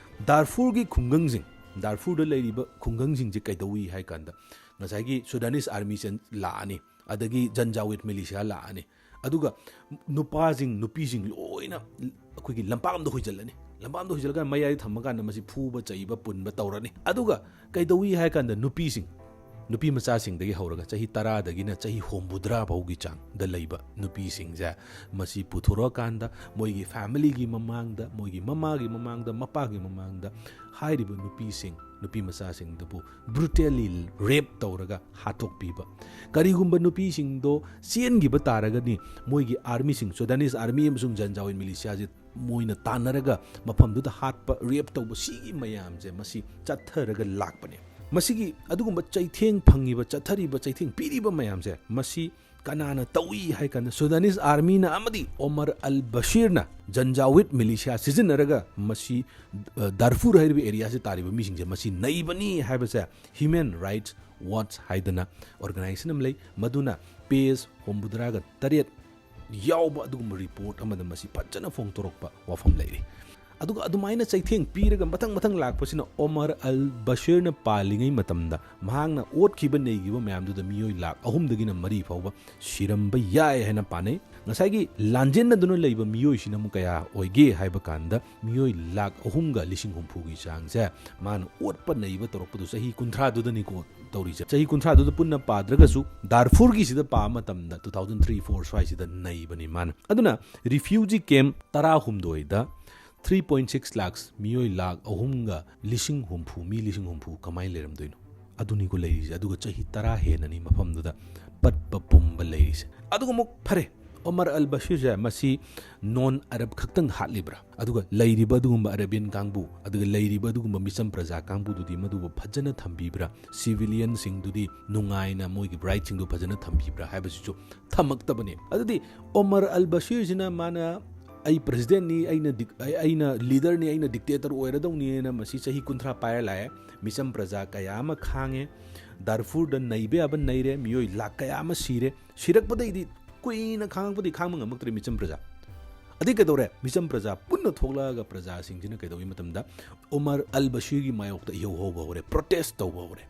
ꯗꯥꯔꯐꯨꯔꯒꯤ ꯈꯨꯡꯒꯪꯁꯤꯡ, ꯗꯥꯔꯐꯨꯔꯗ ꯂꯩꯔꯤꯕ ꯈꯨꯡꯒꯪꯁꯤꯡꯁꯦ ꯀꯩꯗꯧꯏ ꯍꯥꯏ ꯀꯥꯟꯗ, ꯉꯁꯥꯏꯒꯤ Sudanese armyꯁꯦ ꯂꯥꯛꯑꯅꯤ, ꯑꯗꯒꯤ Janjaweed militia ꯂꯥꯛꯑꯅꯤ, ꯑꯗꯨꯒ ꯅꯨꯄꯥꯁꯤꯡ, ꯅꯨꯄꯤꯁꯤꯡ ꯂꯣꯏꯅ ꯑꯩꯈꯣꯏꯒꯤ ꯂꯝꯄꯥꯛ ꯑꯃꯗ ꯍꯣꯏꯖꯤꯜꯂꯅꯤ꯫ ꯂꯝꯄꯥꯛ ꯑꯃꯗ ꯍꯣꯏꯖꯤꯜꯂꯀꯥꯟꯗ ꯃꯌꯥꯏꯗ ꯊꯝꯃꯀꯥꯟꯗ ꯃꯁꯤ ꯐꯨꯕ, ꯆꯩꯕ, ꯄꯨꯟꯕ ꯇꯧꯔꯅꯤ꯫ ꯑꯗꯨꯒ ꯀꯩꯗꯧꯏ ꯍꯥꯏ ꯀꯥꯟꯗ ꯅꯨꯄꯤꯁꯤꯡ, ꯅꯨꯄꯤ ꯃꯆꯥꯁꯤꯡꯗꯒꯤ ꯍꯧꯔꯒ ꯆꯍꯤ ꯇꯔꯥꯗꯒꯤꯅ ꯆꯍꯤ ꯍꯨꯝꯐꯨꯇꯔꯥ ꯐꯥꯎꯒꯤ ꯆꯥꯡꯗ ꯂꯩꯕ ꯅꯨꯄꯤꯁꯤꯡꯁꯦ ꯃꯁꯤ ꯄꯨꯊꯣꯔꯛꯑꯀꯥꯟꯗ ꯃꯣꯏꯒꯤ familyꯒꯤ ꯃꯃꯥꯡꯗ, ꯃꯣꯏꯒꯤ ꯃꯃꯥꯒꯤ ꯃꯃꯥꯡꯗ, ꯃꯄꯥꯒꯤ ꯃꯃꯥꯡꯗ ꯍꯥꯏꯔꯤꯕ ꯅꯨꯄꯤꯁꯤꯡ, ꯅꯨꯄꯤ ꯃꯆꯥꯁꯤꯡꯗꯨꯕꯨ brutally rape ꯇꯧꯔꯒ ꯍꯥꯠꯇꯣꯛꯄꯤꯕ꯫ ꯀꯔꯤꯒꯨꯝꯕ ꯅꯨꯄꯤꯁꯤꯡꯗꯣ ꯆꯦꯟꯈꯤꯕ ꯇꯥꯔꯒꯗꯤ ꯃꯣꯏꯒꯤ armyꯁꯤꯡ, Sudanese army ꯑꯃꯁꯨꯡ Janjaweed militiaꯁꯦ ꯃꯣꯏꯅ ꯇꯥꯟꯅꯔꯒ ꯃꯐꯝꯗꯨꯗ ꯍꯥꯠꯄ, rape ꯇꯧꯕ, ꯁꯤꯒꯤ ꯃꯌꯥꯝꯁꯦ ꯃꯁꯤ ꯆꯠꯊꯔꯒ ꯂꯥꯛꯄꯅꯦ꯫ ꯃꯁꯤꯒꯤ ꯑꯗꯨꯒꯨꯝꯕ ꯆꯩꯊꯦꯡ ꯐꯪꯉꯤꯕ, ꯆꯠꯊꯔꯤꯕ, ꯆꯩꯊꯦꯡ ꯄꯤꯔꯤꯕ ꯃꯌꯥꯝꯁꯦ ꯃꯁꯤ ꯀꯅꯥꯅ ꯇꯧꯏ ꯍꯥꯏ ꯀꯥꯟꯗ Sudanese armyꯅ ꯑꯃꯗꯤ ꯑꯣꯃꯔ ꯑꯜ ꯕꯁꯤꯔꯅ Janjaweed militia ꯁꯤꯖꯤꯟꯅꯔꯒ ꯃꯁꯤ, ꯑ, ꯗꯥꯔꯐꯨꯔ ꯍꯥꯏꯔꯤꯕ areaꯁꯤ ꯇꯥꯔꯤꯕ ꯃꯤꯁꯤꯡꯁꯦ ꯃꯁꯤ ꯅꯩꯕꯅꯤ ꯍꯥꯏꯕꯁꯦ Human Rights Watch ꯍꯥꯏꯗꯅ organization ꯑꯃ ꯂꯩ, ꯃꯗꯨꯅ page ꯍꯨꯝꯐꯨꯇꯔꯥꯒ ꯇꯔꯦꯠ ꯌꯥꯎꯕ ꯑꯗꯨꯒꯨꯝꯕ report ꯑꯃꯗ ꯃꯁꯤ ꯐꯖꯅ ꯐꯣꯡꯗꯣꯔꯛꯄ ꯋꯥꯐꯝ ꯂꯩꯔꯤ꯫ ꯑꯗꯨꯒ ꯑꯗꯨꯃꯥꯏꯅ ꯆꯩꯊꯦꯡ ꯄꯤꯔꯒ ꯃꯊꯪ ꯃꯊꯪ ꯂꯥꯛꯄꯁꯤꯅ ꯑꯣꯃꯔ ꯑꯜ ꯕꯁꯤꯔꯅ ꯄꯥꯜꯂꯤꯉꯩ ꯃꯇꯝꯗ ꯃꯍꯥꯛꯅ ꯑꯣꯠꯈꯤꯕ ꯅꯩꯈꯤꯕ ꯃꯌꯥꯝꯗꯨꯗ ꯃꯤꯑꯣꯏ ꯂꯥꯈ ꯑꯍꯨꯝꯗꯒꯤꯅ ꯃꯔꯤ ꯐꯥꯎꯕ ꯁꯤꯔꯝꯕ ꯌꯥꯏ ꯍꯥꯏꯅ ꯄꯥꯅꯩ꯫ ꯉꯁꯥꯏꯒꯤ ꯂꯥꯟꯖꯦꯟꯅꯗꯨꯅ ꯂꯩꯕ ꯃꯤꯑꯣꯏꯁꯤꯅ ꯑꯃꯨꯛ ꯀꯌꯥ ꯑꯣꯏꯒꯦ ꯍꯥꯏꯕ ꯀꯥꯟꯗ ꯃꯤꯑꯣꯏ ꯂꯥꯈ ꯑꯍꯨꯝꯒ ꯂꯤꯁꯤꯡ ꯍꯨꯝꯐꯨꯒꯤ ꯆꯥꯡꯁꯦ ꯃꯥꯅ ꯑꯣꯠꯄ ꯅꯩꯕ ꯇꯧꯔꯛꯄꯗꯨ ꯆꯍꯤ ꯀꯨꯟꯊ꯭ꯔꯥꯗꯨꯗꯅꯤꯀꯣ ꯇꯧꯔꯤꯁꯦ꯫ ꯆꯍꯤ ꯀꯨꯟꯊ꯭ꯔꯥꯗꯨꯗ ꯄꯨꯟꯅ ꯄꯥꯗ꯭ꯔꯒꯁꯨ ꯗꯥꯔꯐꯨꯔꯒꯤꯁꯤꯗ ꯄꯥꯕ ꯃꯇꯝꯗ two thousand three four ꯁ꯭ꯋꯥꯏꯁꯤꯗ ꯅꯩꯕꯅꯤ ꯃꯥꯅ꯫ ꯑꯗꯨꯅ refugee camp ꯇꯔꯥꯍꯨꯝꯗꯣꯏꯗ three point six lakhs, ꯃꯤꯑꯣꯏ ꯂꯥꯈ ꯑꯍꯨꯝꯒ ꯂꯤꯁꯤꯡ ꯍꯨꯝꯐꯨ, ꯃꯤ ꯂꯤꯁꯤꯡ ꯍꯨꯝꯐꯨ ꯀꯃꯥꯏꯅ ꯂꯩꯔꯝꯗꯣꯏꯅꯣ? ꯑꯗꯨꯅꯤꯀꯣ ꯂꯩꯔꯤꯁꯦ꯫ ꯑꯗꯨꯒ ꯆꯍꯤ ꯇꯔꯥ ꯍꯦꯟꯅꯅꯤ ꯃꯐꯝꯗꯨꯗ ꯄꯠꯄ ꯄꯨꯝꯕ ꯂꯩꯔꯤꯁꯦ꯫ ꯑꯗꯨꯒ ꯑꯃꯨꯛ ꯐꯔꯦ, ꯑꯣꯃꯔ ꯑꯜ ꯕꯁꯤꯔꯁꯦ ꯃꯁꯤ ꯅꯣꯟ ꯑꯔꯕ ꯈꯛꯇꯪ ꯍꯥꯠꯂꯤꯕ꯭ꯔꯥ? ꯑꯗꯨꯒ ꯂꯩꯔꯤꯕ ꯑꯗꯨꯒꯨꯝꯕ ꯑꯔꯦꯕꯤꯌꯟ ꯀꯥꯡꯕꯨ, ꯑꯗꯨꯒ ꯂꯩꯔꯤꯕ ꯑꯗꯨꯒꯨꯝꯕ ꯃꯤꯆꯝ ꯄ꯭ꯔꯖꯥ ꯀꯥꯡꯕꯨꯗꯨꯗꯤ ꯃꯗꯨꯕꯨ ꯐꯖꯅ ꯊꯝꯕꯤꯕ꯭ꯔꯥ? ꯁꯤꯚꯤꯂꯤꯌꯟꯁꯤꯡꯗꯨꯗꯤ ꯅꯨꯡꯉꯥꯏꯅ ꯃꯣꯏꯒꯤ ꯔꯥꯏꯠꯁꯤꯡꯗꯨ ꯐꯖꯅ ꯊꯝꯕꯤꯕ꯭ꯔꯥ ꯍꯥꯏꯕꯁꯤꯁꯨ ꯊꯝꯃꯛꯇꯕꯅꯤ꯫ ꯑꯗꯨꯗꯤ ꯑꯣꯃꯔ ꯑꯜ ꯕꯁꯤꯔꯁꯤꯅ ꯃꯥꯅ "ꯑꯩ ꯄ꯭ꯔꯦꯁꯤꯗꯦꯟꯠꯅꯤ, ꯑꯩꯅ ꯗꯤꯛ-, ꯑꯩ-, ꯑꯩꯅ ꯂꯤꯗꯔꯅꯤ, ꯑꯩꯅ ꯗꯤꯛꯇꯦꯇꯔ ꯑꯣꯏꯔꯗꯧꯅꯤꯅ" ꯃꯁꯤ ꯆꯍꯤ ꯀꯨꯟꯊ꯭ꯔꯥ ꯄꯥꯏꯔ ꯂꯥꯛꯑꯦ꯫ ꯃꯤꯆꯝ ꯄ꯭ꯔꯖꯥ ꯀꯌꯥ ꯑꯃ ꯈꯥꯡꯉꯦ꯫ ꯗꯥꯔꯐꯨꯔꯗ ꯅꯩꯕ ꯌꯥꯕ ꯅꯩꯔꯦ, ꯃꯤꯑꯣꯏ ꯂꯥꯛ ꯀꯌꯥ ꯑꯃ ꯁꯤꯔꯦ꯫ ꯁꯤꯔꯛꯄꯗꯩꯗꯤ, ꯀꯨꯏꯅ ꯈꯥꯡꯉꯛꯄꯗꯤ ꯈꯥꯡꯕ ꯉꯝꯃꯛꯇ꯭ꯔꯦ ꯃꯤꯆꯝ ꯄ꯭ꯔꯖꯥ꯫ ꯑꯗꯩ ꯀꯩꯗꯧꯔꯦ? ꯃꯤꯆꯝ ꯄ꯭ꯔꯖꯥ ꯄꯨꯟꯅ ꯊꯣꯛꯂꯛꯑꯒ ꯄ꯭ꯔꯖꯥꯁꯤꯡꯁꯤꯅ ꯀꯩꯗꯧꯏ ꯃꯇꯝꯗ, ꯑꯣꯃꯔ ꯑꯜ ꯕꯁꯤꯔꯒꯤ ꯃꯥꯌꯣꯛꯇ ꯏꯍꯧ ꯍꯧꯕ ꯍꯧꯔꯦ, ꯄ꯭ꯔꯣꯇꯦꯁ ꯇꯧꯕ ꯍꯧꯔꯦ꯫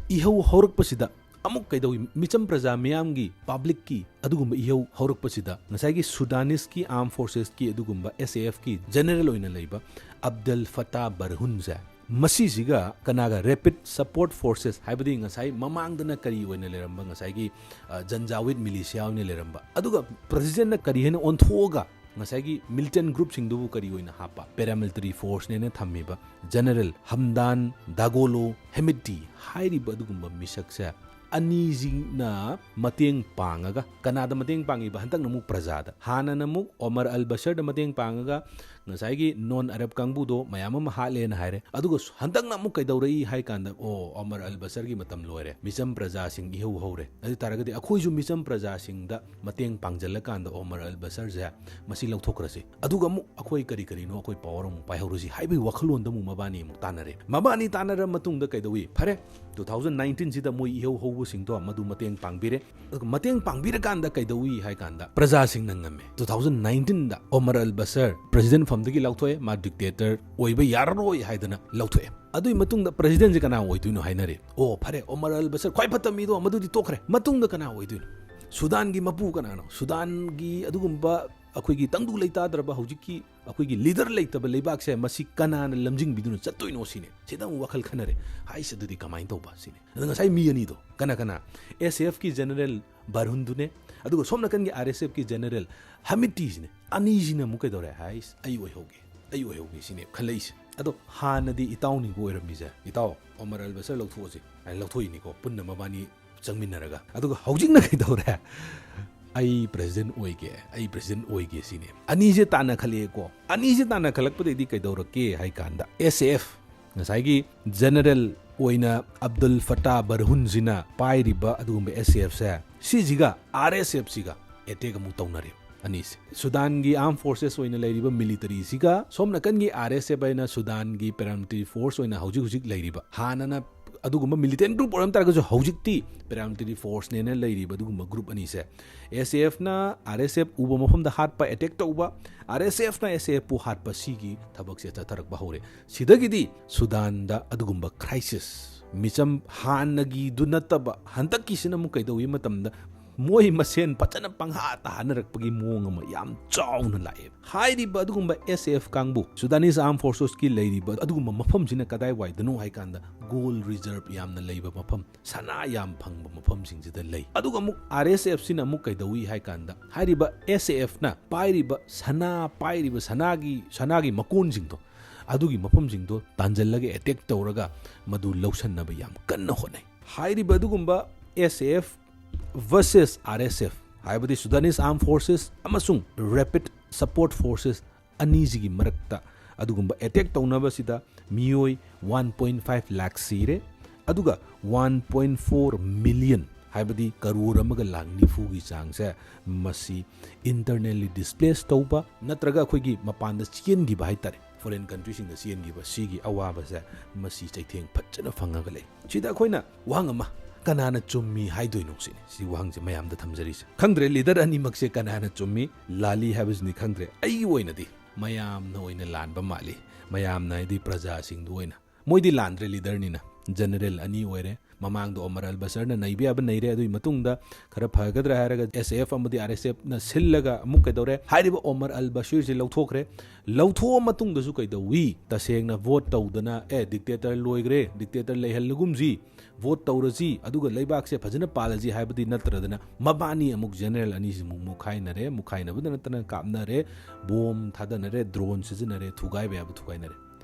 ꯏꯍꯧ ꯍꯧꯔꯛꯄꯁꯤꯗ ꯑꯃꯨꯛ ꯀꯩꯗꯧꯏ? ꯃꯤꯆꯝ ꯄ꯭ꯔꯖꯥ ꯃꯤꯌꯥꯝꯒꯤ, ꯄꯕ꯭ꯂꯤꯛꯀꯤ ꯑꯗꯨꯒꯨꯝꯕ ꯏꯍꯧ ꯍꯧꯔꯛꯄꯁꯤꯗ, ꯉꯁꯥꯏꯒꯤ ꯁꯨꯗꯥꯅꯤꯁꯀꯤ ꯑꯥꯔꯝ ꯐꯣꯔꯁꯦꯁꯀꯤ ꯑꯗꯨꯒꯨꯝꯕ, ꯑꯦꯁ ꯑꯦ ꯑꯦꯐꯀꯤ ꯖꯦꯅꯔꯦꯜ ꯑꯣꯏꯅ ꯂꯩꯕ ꯑꯕꯗꯦꯜ ꯐꯇꯥ ꯕꯔꯍꯨꯟꯁꯦ, ꯃꯁꯤꯁꯤꯒ ꯀꯅꯥꯒ? ꯔꯦꯄꯤꯗ ꯁꯄꯣꯔꯠ ꯐꯣꯔꯁꯦꯁ, ꯍꯥꯏꯕꯗꯤ ꯉꯁꯥꯏ ꯃꯃꯥꯡꯗꯅ ꯀꯔꯤ ꯑꯣꯏꯅ ꯂꯩꯔꯝꯕ, ꯉꯁꯥꯏꯒꯤ, ꯑ, ꯖꯟꯖꯥꯋꯤꯗ ꯃꯤꯂꯤꯁꯤꯌꯥ ꯑꯣꯏꯅ ꯂꯩꯔꯝꯕ, ꯑꯗꯨꯒ ꯄ꯭ꯔꯦꯁꯤꯗꯦꯟꯠꯅ ꯀꯔꯤ ꯍꯥꯏꯅ ꯑꯣꯟꯊꯣꯛꯑꯒ ꯉꯁꯥꯏꯒꯤ ꯃꯤꯂꯤꯇꯦꯟꯠ ꯒ꯭ꯔꯨꯞꯁꯤꯡꯗꯨꯕꯨ ꯀꯔꯤ ꯑꯣꯏꯅ ꯍꯥꯞꯄ? ꯄꯦꯔꯥꯃꯤꯂꯤꯇꯔꯤ ꯐꯣꯔꯁꯅꯦꯅ ꯊꯝꯃꯤꯕ ꯖꯦꯅꯔꯦꯜ ꯍꯝꯗꯥꯟ ꯗꯥꯒꯣꯂꯣ ꯍꯦꯃꯤꯇꯤ ꯍꯥꯏꯔꯤꯕ ꯑꯗꯨꯒꯨꯝꯕ ꯃꯤꯁꯛꯁꯦ, ꯑꯅꯤꯁꯤꯅ ꯃꯇꯦꯡ ꯄꯥꯡꯉꯒ, ꯀꯅꯥꯗ ꯃꯇꯦꯡ ꯄꯥꯡꯉꯤꯕ? ꯍꯟꯗꯛꯅ ꯑꯃꯨꯛ ꯄ꯭ꯔꯖꯥꯗ꯫ ꯍꯥꯟꯅꯅ ꯑꯃꯨꯛ ꯑꯣꯃꯔ ꯑꯜ ꯕꯁꯔꯗ ꯃꯇꯦꯡ ꯄꯥꯡꯉꯒ, ꯉꯁꯥꯏꯒꯤ ꯅꯣꯟ ꯑꯔꯕ ꯀꯥꯡꯕꯨꯗꯣ ꯃꯌꯥꯝ ꯑꯃ ꯍꯥꯠꯂꯦꯅ ꯍꯥꯏꯔꯦ꯫ ꯑꯗꯨꯒ ꯁ-, ꯍꯟꯗꯛꯅ ꯑꯃꯨꯛ ꯀꯩꯗꯧꯔꯛꯏ ꯍꯥꯏ ꯀꯥꯟꯗ, "ꯑꯣ, ꯑꯣꯃꯔ ꯑꯜ ꯕꯁꯔꯒꯤ ꯃꯇꯝ ꯂꯣꯏꯔꯦ, ꯃꯤꯆꯝ ꯄ꯭ꯔꯖꯥꯁꯤꯡ ꯏꯍꯧ ꯍꯧꯔꯦ, ꯑꯗꯨ ꯇꯥꯔꯒꯗꯤ ꯑꯩꯈꯣꯏꯁꯨ ꯃꯤꯆꯝ ꯄ꯭ꯔꯖꯥꯁꯤꯡꯗ ꯃꯇꯦꯡ ꯄꯥꯡꯖꯜꯂꯀꯥꯟꯗ ꯑꯣꯃꯔ ꯑꯜ ꯕꯁꯔꯁꯦ ꯃꯁꯤ ꯂꯧꯊꯣꯛꯈ꯭ꯔꯁꯤ, ꯑꯗꯨꯒ ꯑꯃꯨꯛ ꯑꯩꯈꯣꯏ ꯀꯔꯤ ꯀꯔꯤꯅꯣ ꯑꯩꯈꯣꯏ ꯄꯋꯥꯔ ꯑꯃꯨꯛ ꯄꯥꯏꯍꯧꯔꯁꯤ" ꯍꯥꯏꯕꯒꯤ ꯋꯥꯈꯜꯂꯣꯟꯗ ꯑꯃꯨꯛ ꯃꯕꯥꯅꯤ ꯑꯃꯨꯛ ꯇꯥꯟꯅꯔꯦ꯫ ꯃꯕꯥꯅꯤ ꯇꯥꯟꯅꯔ ꯃꯇꯨꯡꯗ ꯀꯩꯗꯧꯏ? ꯐꯔꯦ, ꯇꯨ ꯊꯥꯎꯖꯟ ꯅꯥꯏꯟꯇꯤꯟꯁꯤꯗ ꯃꯣꯏ ꯏꯍꯧ ꯍꯧꯕꯁꯤꯡꯗꯣ ꯃꯗꯨ ꯃꯇꯦꯡ ꯄꯥꯡꯕꯤꯔꯦ꯫ ꯑꯗꯨꯒ ꯃꯇꯦꯡ ꯄꯥꯡꯕꯤꯔꯀꯥꯟꯗ ꯀꯩꯗꯧꯏ ꯍꯥꯏ ꯀꯥꯟꯗ, ꯄ꯭ꯔꯖꯥꯁꯤꯡꯅ ꯉꯝꯃꯦ꯫ ꯇꯨ ꯊꯥꯎꯖꯟ ꯅꯥꯏꯟꯇꯤꯟꯗ ꯑꯣꯃꯔ ꯑꯜ ꯕꯁꯔ ꯄ꯭ꯔꯦꯁꯤꯗꯦꯟꯠ ꯐꯝꯗꯒꯤ ꯂꯧꯊꯣꯛꯑꯦ, ꯃꯥ ꯗꯤꯛꯇꯦꯇꯔ ꯑꯣꯏꯕ ꯌꯥꯔꯔꯣꯏ ꯍꯥꯏꯗꯅ ꯂꯧꯊꯣꯛꯑꯦ꯫ ꯑꯗꯨꯒꯤ ꯃꯇꯨꯡꯗ ꯄ꯭ꯔꯦꯁꯤꯗꯦꯟꯠꯁꯦ ꯀꯅꯥ ꯑꯣꯏꯗꯣꯏꯅꯣ ꯍꯥꯏꯅꯔꯦ꯫ ꯑꯣ, ꯐꯔꯦ, ꯑꯣꯃꯔ ꯑꯜ ꯕꯁꯔ ꯈ꯭ꯋꯥꯏ ꯐꯠꯇꯕ ꯃꯤꯗꯣ ꯃꯗꯨꯗꯤ ꯇꯣꯛꯈ꯭ꯔꯦ, ꯃꯇꯨꯡꯗ ꯀꯅꯥ ꯑꯣꯏꯗꯣꯏꯅꯣ? ꯁꯨꯗꯥꯟꯒꯤ ꯃꯄꯨ ꯀꯅꯥꯅꯣ? ꯁꯨꯗꯥꯟꯒꯤ ꯑꯗꯨꯒꯨꯝꯕ ꯑꯩꯈꯣꯏꯒꯤ ꯇꯪꯗꯨ ꯂꯩꯇꯥꯗ꯭ꯔꯕ, ꯍꯧꯖꯤꯛꯀꯤ ꯑꯩꯈꯣꯏꯒꯤ ꯂꯤꯗꯔ ꯂꯩꯇꯕ ꯂꯩꯕꯥꯛꯁꯦ ꯃꯁꯤ ꯀꯅꯥꯅ ꯂꯝꯖꯤꯡꯕꯤꯗꯨꯅ ꯆꯠꯇꯣꯏꯅꯣ ꯁꯤꯅꯦ꯫ ꯁꯤꯗ ꯑꯃꯨꯛ ꯋꯥꯈꯜ ꯈꯟꯅꯔꯦ꯫ ꯍꯥꯏꯁ, ꯑꯗꯨꯗꯤ ꯀꯃꯥꯏꯅ ꯇꯧꯕ ꯁꯤꯅꯦ꯫ ꯑꯗ ꯉꯁꯥꯏ ꯃꯤ ꯑꯅꯤꯗꯣ ꯀꯅꯥ ꯀꯅꯥ? ꯑꯦꯁ ꯑꯦ ꯑꯦꯐꯀꯤ ꯖꯦꯅꯔꯦꯜ ꯕꯥꯔꯍꯨꯟꯗꯨꯅꯦ, ꯑꯗꯨꯒ ꯁꯣꯝ ꯅꯥꯀꯟꯒꯤ ꯑꯥꯔ ꯑꯦꯁ ꯑꯦꯐꯀꯤ ꯖꯦꯅꯔꯦꯜ ꯍꯃꯤꯇꯤꯁꯤꯅꯦ꯫ ꯑꯅꯤꯁꯤꯅ ꯑꯃꯨꯛ ꯀꯩꯗꯧꯔꯦ? ꯍꯥꯏꯁ, "ꯑꯩ ꯑꯣꯏꯍꯧꯒꯦ, ꯑꯩ ꯑꯣꯏꯍꯧꯒꯦ" ꯁꯤꯅꯦ ꯈꯜꯂꯛꯏꯁꯦ꯫ ꯑꯗꯣ ꯍꯥꯟꯅꯗꯤ ꯏꯇꯥꯎꯅꯤꯀꯣ ꯑꯣꯏꯔꯝꯃꯤꯁꯦ, "ꯏꯇꯥꯎ, ꯑꯣꯃꯔ ꯑꯜ ꯕꯁꯔ ꯂꯧꯊꯣꯛꯑꯁꯤ" ꯍꯥꯏꯅ ꯂꯧꯊꯣꯛꯏꯅꯤꯀꯣ, ꯄꯨꯟꯅ ꯃꯕꯥꯅꯤ ꯆꯪꯃꯤꯟꯅꯔꯒ꯫ ꯑꯗꯨꯒ ꯍꯧꯖꯤꯛꯅ ꯀꯩꯗꯧꯔꯦ? ꯑꯩ ꯄ꯭ꯔꯦꯁꯤꯗꯦꯟ ꯑꯣꯏꯒꯦ, ꯑꯩ ꯄ꯭ꯔꯦꯁꯤꯗꯦꯟ ꯑꯣꯏꯒꯦ ꯁꯤꯅꯦ꯫ ꯑꯅꯤꯁꯦ ꯇꯥꯟꯅꯈꯠꯂꯛꯑꯦꯀꯣ꯫ ꯑꯅꯤꯁꯦ ꯇꯥꯟꯅꯈꯠꯂꯛꯄꯗꯩꯗꯤ ꯀꯩꯗꯧꯔꯛꯀꯦ ꯍꯥꯏ ꯀꯥꯟꯗ, ꯑꯦꯁ ꯑꯦ ꯑꯦꯐ, ꯉꯁꯥꯏꯒꯤ ꯖꯦꯅꯔꯦꯜ ꯑꯣꯏꯅ ꯑꯕꯗꯨꯜ ꯐꯇꯥ ꯕꯔꯍꯨꯟꯁꯤꯅ ꯄꯥꯏꯔꯤꯕ ꯑꯗꯨꯒꯨꯝꯕ ꯑꯦꯁ ꯑꯦ ꯑꯦꯐꯁꯦ, ꯁꯤꯁꯤꯒ ꯑꯥꯔ ꯑꯦꯁ ꯑꯦꯐꯁꯤꯒ ꯑꯦꯇꯦꯛ ꯑꯃꯨꯛ ꯇꯧꯅꯔꯦ ꯑꯅꯤꯁꯦ꯫ ꯁꯨꯗꯥꯟꯒꯤ ꯑꯥꯔꯝ ꯐꯣꯔꯁꯦꯁ ꯑꯣꯏꯅ ꯂꯩꯔꯤꯕ ꯃꯤꯂꯤꯇꯔꯤꯁꯤꯒ, ꯁꯣꯝ ꯅꯥꯀꯟꯒꯤ ꯑꯥꯔ ꯑꯦꯁ ꯑꯦꯐ ꯍꯥꯏꯅ ꯁꯨꯗꯥꯟꯒꯤ ꯄꯦꯔꯥꯃꯤꯂꯤꯇꯔꯤ ꯐꯣꯔꯁ ꯑꯣꯏꯅ ꯍꯧꯖꯤꯛ ꯍꯧꯖꯤꯛ ꯂꯩꯔꯤꯕ, ꯍꯥꯟꯅꯅ ꯑꯗꯨꯒꯨꯝꯕ ꯃꯤꯂꯤꯇꯦꯟ ꯒ꯭ꯔꯨꯞ ꯑꯣꯏꯔꯝ ꯇꯥꯔꯒꯁꯨ ꯍꯧꯖꯤꯛꯇꯤ ꯄꯦꯔꯥꯃꯤꯂꯤꯇꯔꯤ ꯐꯣꯔꯁꯅꯦꯅ ꯂꯩꯔꯤꯕ ꯑꯗꯨꯒꯨꯝꯕ ꯒ꯭ꯔꯨꯞ ꯑꯅꯤꯁꯦ, ꯑꯦꯁ ꯑꯦ ꯑꯦꯐꯅ ꯑꯥꯔ ꯑꯦꯁ ꯑꯦꯐ ꯎꯕ ꯃꯐꯝꯗ ꯍꯥꯠꯄ, ꯑꯦꯇꯦꯛ ꯇꯧꯕ, ꯑꯥꯔ ꯑꯦꯁ ꯑꯦꯐꯅ ꯑꯦꯁ ꯑꯦ ꯑꯦꯐꯄꯨ ꯍꯥꯠꯄ, ꯁꯤꯒꯤ ꯊꯕꯛꯁꯦ ꯆꯠꯊꯔꯛꯄ ꯍꯧꯔꯦ꯫ ꯁꯤꯗꯒꯤꯗꯤ ꯁꯨꯗꯥꯟꯗ ꯑꯗꯨꯒꯨꯝꯕ ꯀ꯭ꯔꯥꯏꯁꯤꯁ, ꯃꯤꯆꯝ ꯍꯥꯟꯅꯒꯤꯗꯨ ꯅꯠꯇꯕ ꯍꯟꯗꯛꯀꯤꯁꯤꯅ ꯑꯃꯨꯛ ꯀꯩꯗꯧꯏ ꯃꯇꯝꯗ, ꯃꯣꯏ ꯃꯁꯦꯟ ꯐꯖꯅ ꯄꯪꯍꯥꯠꯇ ꯍꯥꯠꯅꯔꯛꯄꯒꯤ ꯃꯑꯣꯡ ꯑꯃ ꯌꯥꯝ ꯆꯥꯎꯅ ꯂꯥꯛꯑꯦ꯫ ꯍꯥꯏꯔꯤꯕ ꯑꯗꯨꯒꯨꯝꯕ ꯑꯦꯁ ꯑꯦ ꯑꯦꯐ ꯀꯥꯡꯕꯨ, ꯁꯨꯗꯥꯅꯤꯁ ꯑꯥꯔꯝ ꯐꯣꯔꯁꯦꯁꯀꯤ ꯂꯩꯔꯤꯕ ꯑꯗꯨꯒꯨꯝꯕ ꯃꯐꯝꯁꯤꯅ ꯀꯗꯥꯏꯋꯥꯏꯗꯅꯣ ꯍꯥꯏ ꯀꯥꯟꯗ, ꯒꯣꯜ ꯔꯤꯖꯔꯕ ꯌꯥꯝꯅ ꯂꯩꯕ ꯃꯐꯝ, ꯁꯅꯥ ꯌꯥꯝ ꯐꯪꯕ ꯃꯐꯝꯁꯤꯡꯁꯤꯗ ꯂꯩ꯫ ꯑꯗꯨꯒ ꯑꯃꯨꯛ ꯑꯥꯔ ꯑꯦꯁ ꯑꯦꯐꯁꯤꯅ ꯑꯃꯨꯛ ꯀꯩꯗꯧꯏ ꯍꯥꯏ ꯀꯥꯟꯗ, ꯍꯥꯏꯔꯤꯕ ꯑꯦꯁ ꯑꯦ ꯑꯦꯐꯅ ꯄꯥꯏꯔꯤꯕ ꯁꯅꯥ, ꯄꯥꯏꯔꯤꯕ ꯁꯅꯥꯒꯤ, ꯁꯅꯥꯒꯤ ꯃꯀꯣꯟꯁꯤꯡꯗꯣ, ꯑꯗꯨꯒꯤ ꯃꯐꯝꯁꯤꯡꯗꯣ ꯇꯥꯟꯖꯜꯂꯒ, ꯑꯦꯇꯦꯛ ꯇꯧꯔꯒ ꯃꯗꯨ ꯂꯧꯁꯟꯅꯕ ꯌꯥꯝ ꯀꯟꯅ ꯍꯣꯠꯅꯩ꯫ ꯍꯥꯏꯔꯤꯕ ꯑꯗꯨꯒꯨꯝꯕ ꯑꯦꯁ A F versus R S F, ꯍꯥꯏꯕꯗꯤ ꯁꯨꯗꯥꯅꯤꯁ ꯑꯥꯔꯝ ꯐꯣꯔꯁꯦꯁ ꯑꯃꯁꯨꯡ ꯔꯦꯄꯤꯗ ꯁꯄꯣꯔꯠ ꯐꯣꯔꯁꯦꯁ ꯑꯅꯤꯁꯤꯒꯤ ꯃꯔꯛꯇ ꯑꯗꯨꯒꯨꯝꯕ ꯑꯦꯇꯦꯛ ꯇꯧꯅꯕꯁꯤꯗ ꯃꯤꯑꯣꯏ ꯋꯥꯟ ꯄꯣꯏꯟ ꯐꯥꯏꯚ ꯂꯥꯈ ꯁꯤꯔꯦ, ꯑꯗꯨꯒ ꯋꯥꯟ ꯄꯣꯏꯟ ꯐꯣꯔ ꯃꯤꯂꯤꯌꯟ, ꯍꯥꯏꯕꯗꯤ ꯀꯔꯣꯔ ꯑꯃꯒ ꯂꯥꯈ ꯅꯤꯐꯨꯒꯤ ꯆꯥꯡꯁꯦ, ꯃꯁꯤ ꯏꯟꯇꯔꯅꯦꯜꯂꯤ ꯗꯤꯁꯄ꯭ꯂꯦꯁ ꯇꯧꯕ ꯅꯠꯇ꯭ꯔꯒ ꯑꯩꯈꯣꯏꯒꯤ ꯃꯄꯥꯟꯗ ꯆꯦꯟꯈꯤꯕ ꯍꯥꯏꯇꯥꯔꯦ, ꯐꯣꯔꯦꯟ ꯀꯟꯇ꯭ꯔꯤꯁꯤꯡꯗ ꯆꯦꯟꯈꯤꯕ, ꯁꯤꯒꯤ ꯑꯋꯥꯕꯁꯦ ꯃꯁꯤ ꯆꯩꯊꯦꯡ ꯐꯖꯅ ꯐꯪꯉꯒ ꯂꯩ꯫ ꯁꯤꯗ ꯑꯩꯈꯣꯏꯅ ꯋꯥꯍꯪ ꯑꯃ, ꯀꯅꯥꯅ ꯆꯨꯝꯃꯤ ꯍꯥꯏꯗꯣꯏꯅꯣ ꯁꯤꯅꯤ, ꯁꯤ ꯋꯥꯍꯪꯁꯦ ꯃꯌꯥꯝꯗ ꯊꯝꯖꯔꯤꯁꯦ꯫ ꯈꯪꯗ꯭ꯔꯦ, ꯂꯤꯗꯔ ꯑꯅꯤꯃꯛꯁꯦ ꯀꯅꯥꯅ ꯆꯨꯝꯃꯤ, ꯂꯥꯜꯂꯤ ꯍꯥꯏꯕꯁꯤꯗꯤ ꯈꯪꯗ꯭ꯔꯦ꯫ ꯑꯩꯒꯤ ꯑꯣꯏꯅꯗꯤ ꯃꯌꯥꯝꯅ ꯑꯣꯏꯅ ꯂꯥꯟꯕ ꯃꯥꯜꯂꯤ꯫ ꯃꯌꯥꯝꯅ ꯍꯥꯏꯗꯤ ꯄ꯭ꯔꯖꯥꯁꯤꯡꯗꯨ ꯑꯣꯏꯅ, ꯃꯣꯏꯗꯤ ꯂꯥꯟꯗ꯭ꯔꯦ, ꯂꯤꯗꯔꯅꯤꯅ꯫ ꯖꯦꯅꯔꯦꯜ ꯑꯅꯤ ꯑꯣꯏꯔꯦ꯫ ꯃꯃꯥꯡꯗ ꯑꯣꯃꯔ ꯑꯜ ꯕꯁꯔꯅ ꯅꯩꯕ ꯌꯥꯕ ꯅꯩꯔꯦ, ꯑꯗꯨꯒꯤ ꯃꯇꯨꯡꯗ ꯈꯔ ꯐꯒꯗ꯭ꯔꯥ ꯍꯥꯏꯔꯒ ꯑꯦꯁ ꯑꯦ ꯑꯦꯐ ꯑꯃꯗꯤ ꯑꯥꯔ ꯑꯦꯁ ꯑꯦꯐꯅ ꯁꯤꯜꯂꯒ ꯑꯃꯨꯛ ꯀꯩꯗꯧꯔꯦ, ꯍꯥꯏꯔꯤꯕ ꯑꯣꯃꯔ ꯑꯜ ꯕꯁꯤꯔꯁꯤ ꯂꯧꯊꯣꯛꯈ꯭ꯔꯦ꯫ ꯂꯧꯊꯣꯛꯑ ꯃꯇꯨꯡꯗꯁꯨ ꯀꯩꯗꯧꯏ? ꯇꯁꯦꯡꯅ ꯚꯣꯠ ꯇꯧꯗꯅ, "ꯑꯦ, ꯗꯤꯛꯇꯦꯇꯔ ꯂꯣꯏꯈ꯭ꯔꯦ, ꯗꯤꯛꯇꯦꯇꯔ ꯂꯩꯍꯜꯂꯒꯨꯝꯁꯤ, ꯚꯣꯠ ꯇꯧꯔꯁꯤ, ꯑꯗꯨꯒ ꯂꯩꯕꯥꯛꯁꯦ ꯐꯖꯅ ꯄꯥꯜꯂꯁꯤ" ꯍꯥꯏꯕꯗꯤ ꯅꯠꯇ꯭ꯔꯗꯅ, ꯃꯕꯥꯅꯤ ꯑꯃꯨꯛ ꯖꯦꯅꯔꯦꯜ ꯑꯅꯤꯁꯤꯃꯨꯛ ꯃꯨꯛꯈꯥꯏꯅꯔꯦ, ꯃꯨꯛꯈꯥꯏꯅꯕꯗ ꯅꯠꯇꯅ ꯀꯥꯞꯅꯔꯦ, ꯕꯣꯝ ꯊꯥꯗꯅꯔꯦ, ꯗ꯭ꯔꯣꯟ ꯁꯤꯖꯤꯟꯅꯔꯦ, ꯊꯨꯒꯥꯏꯕ ꯌꯥꯕ ꯊꯨꯒꯥꯏꯅꯔꯦ꯫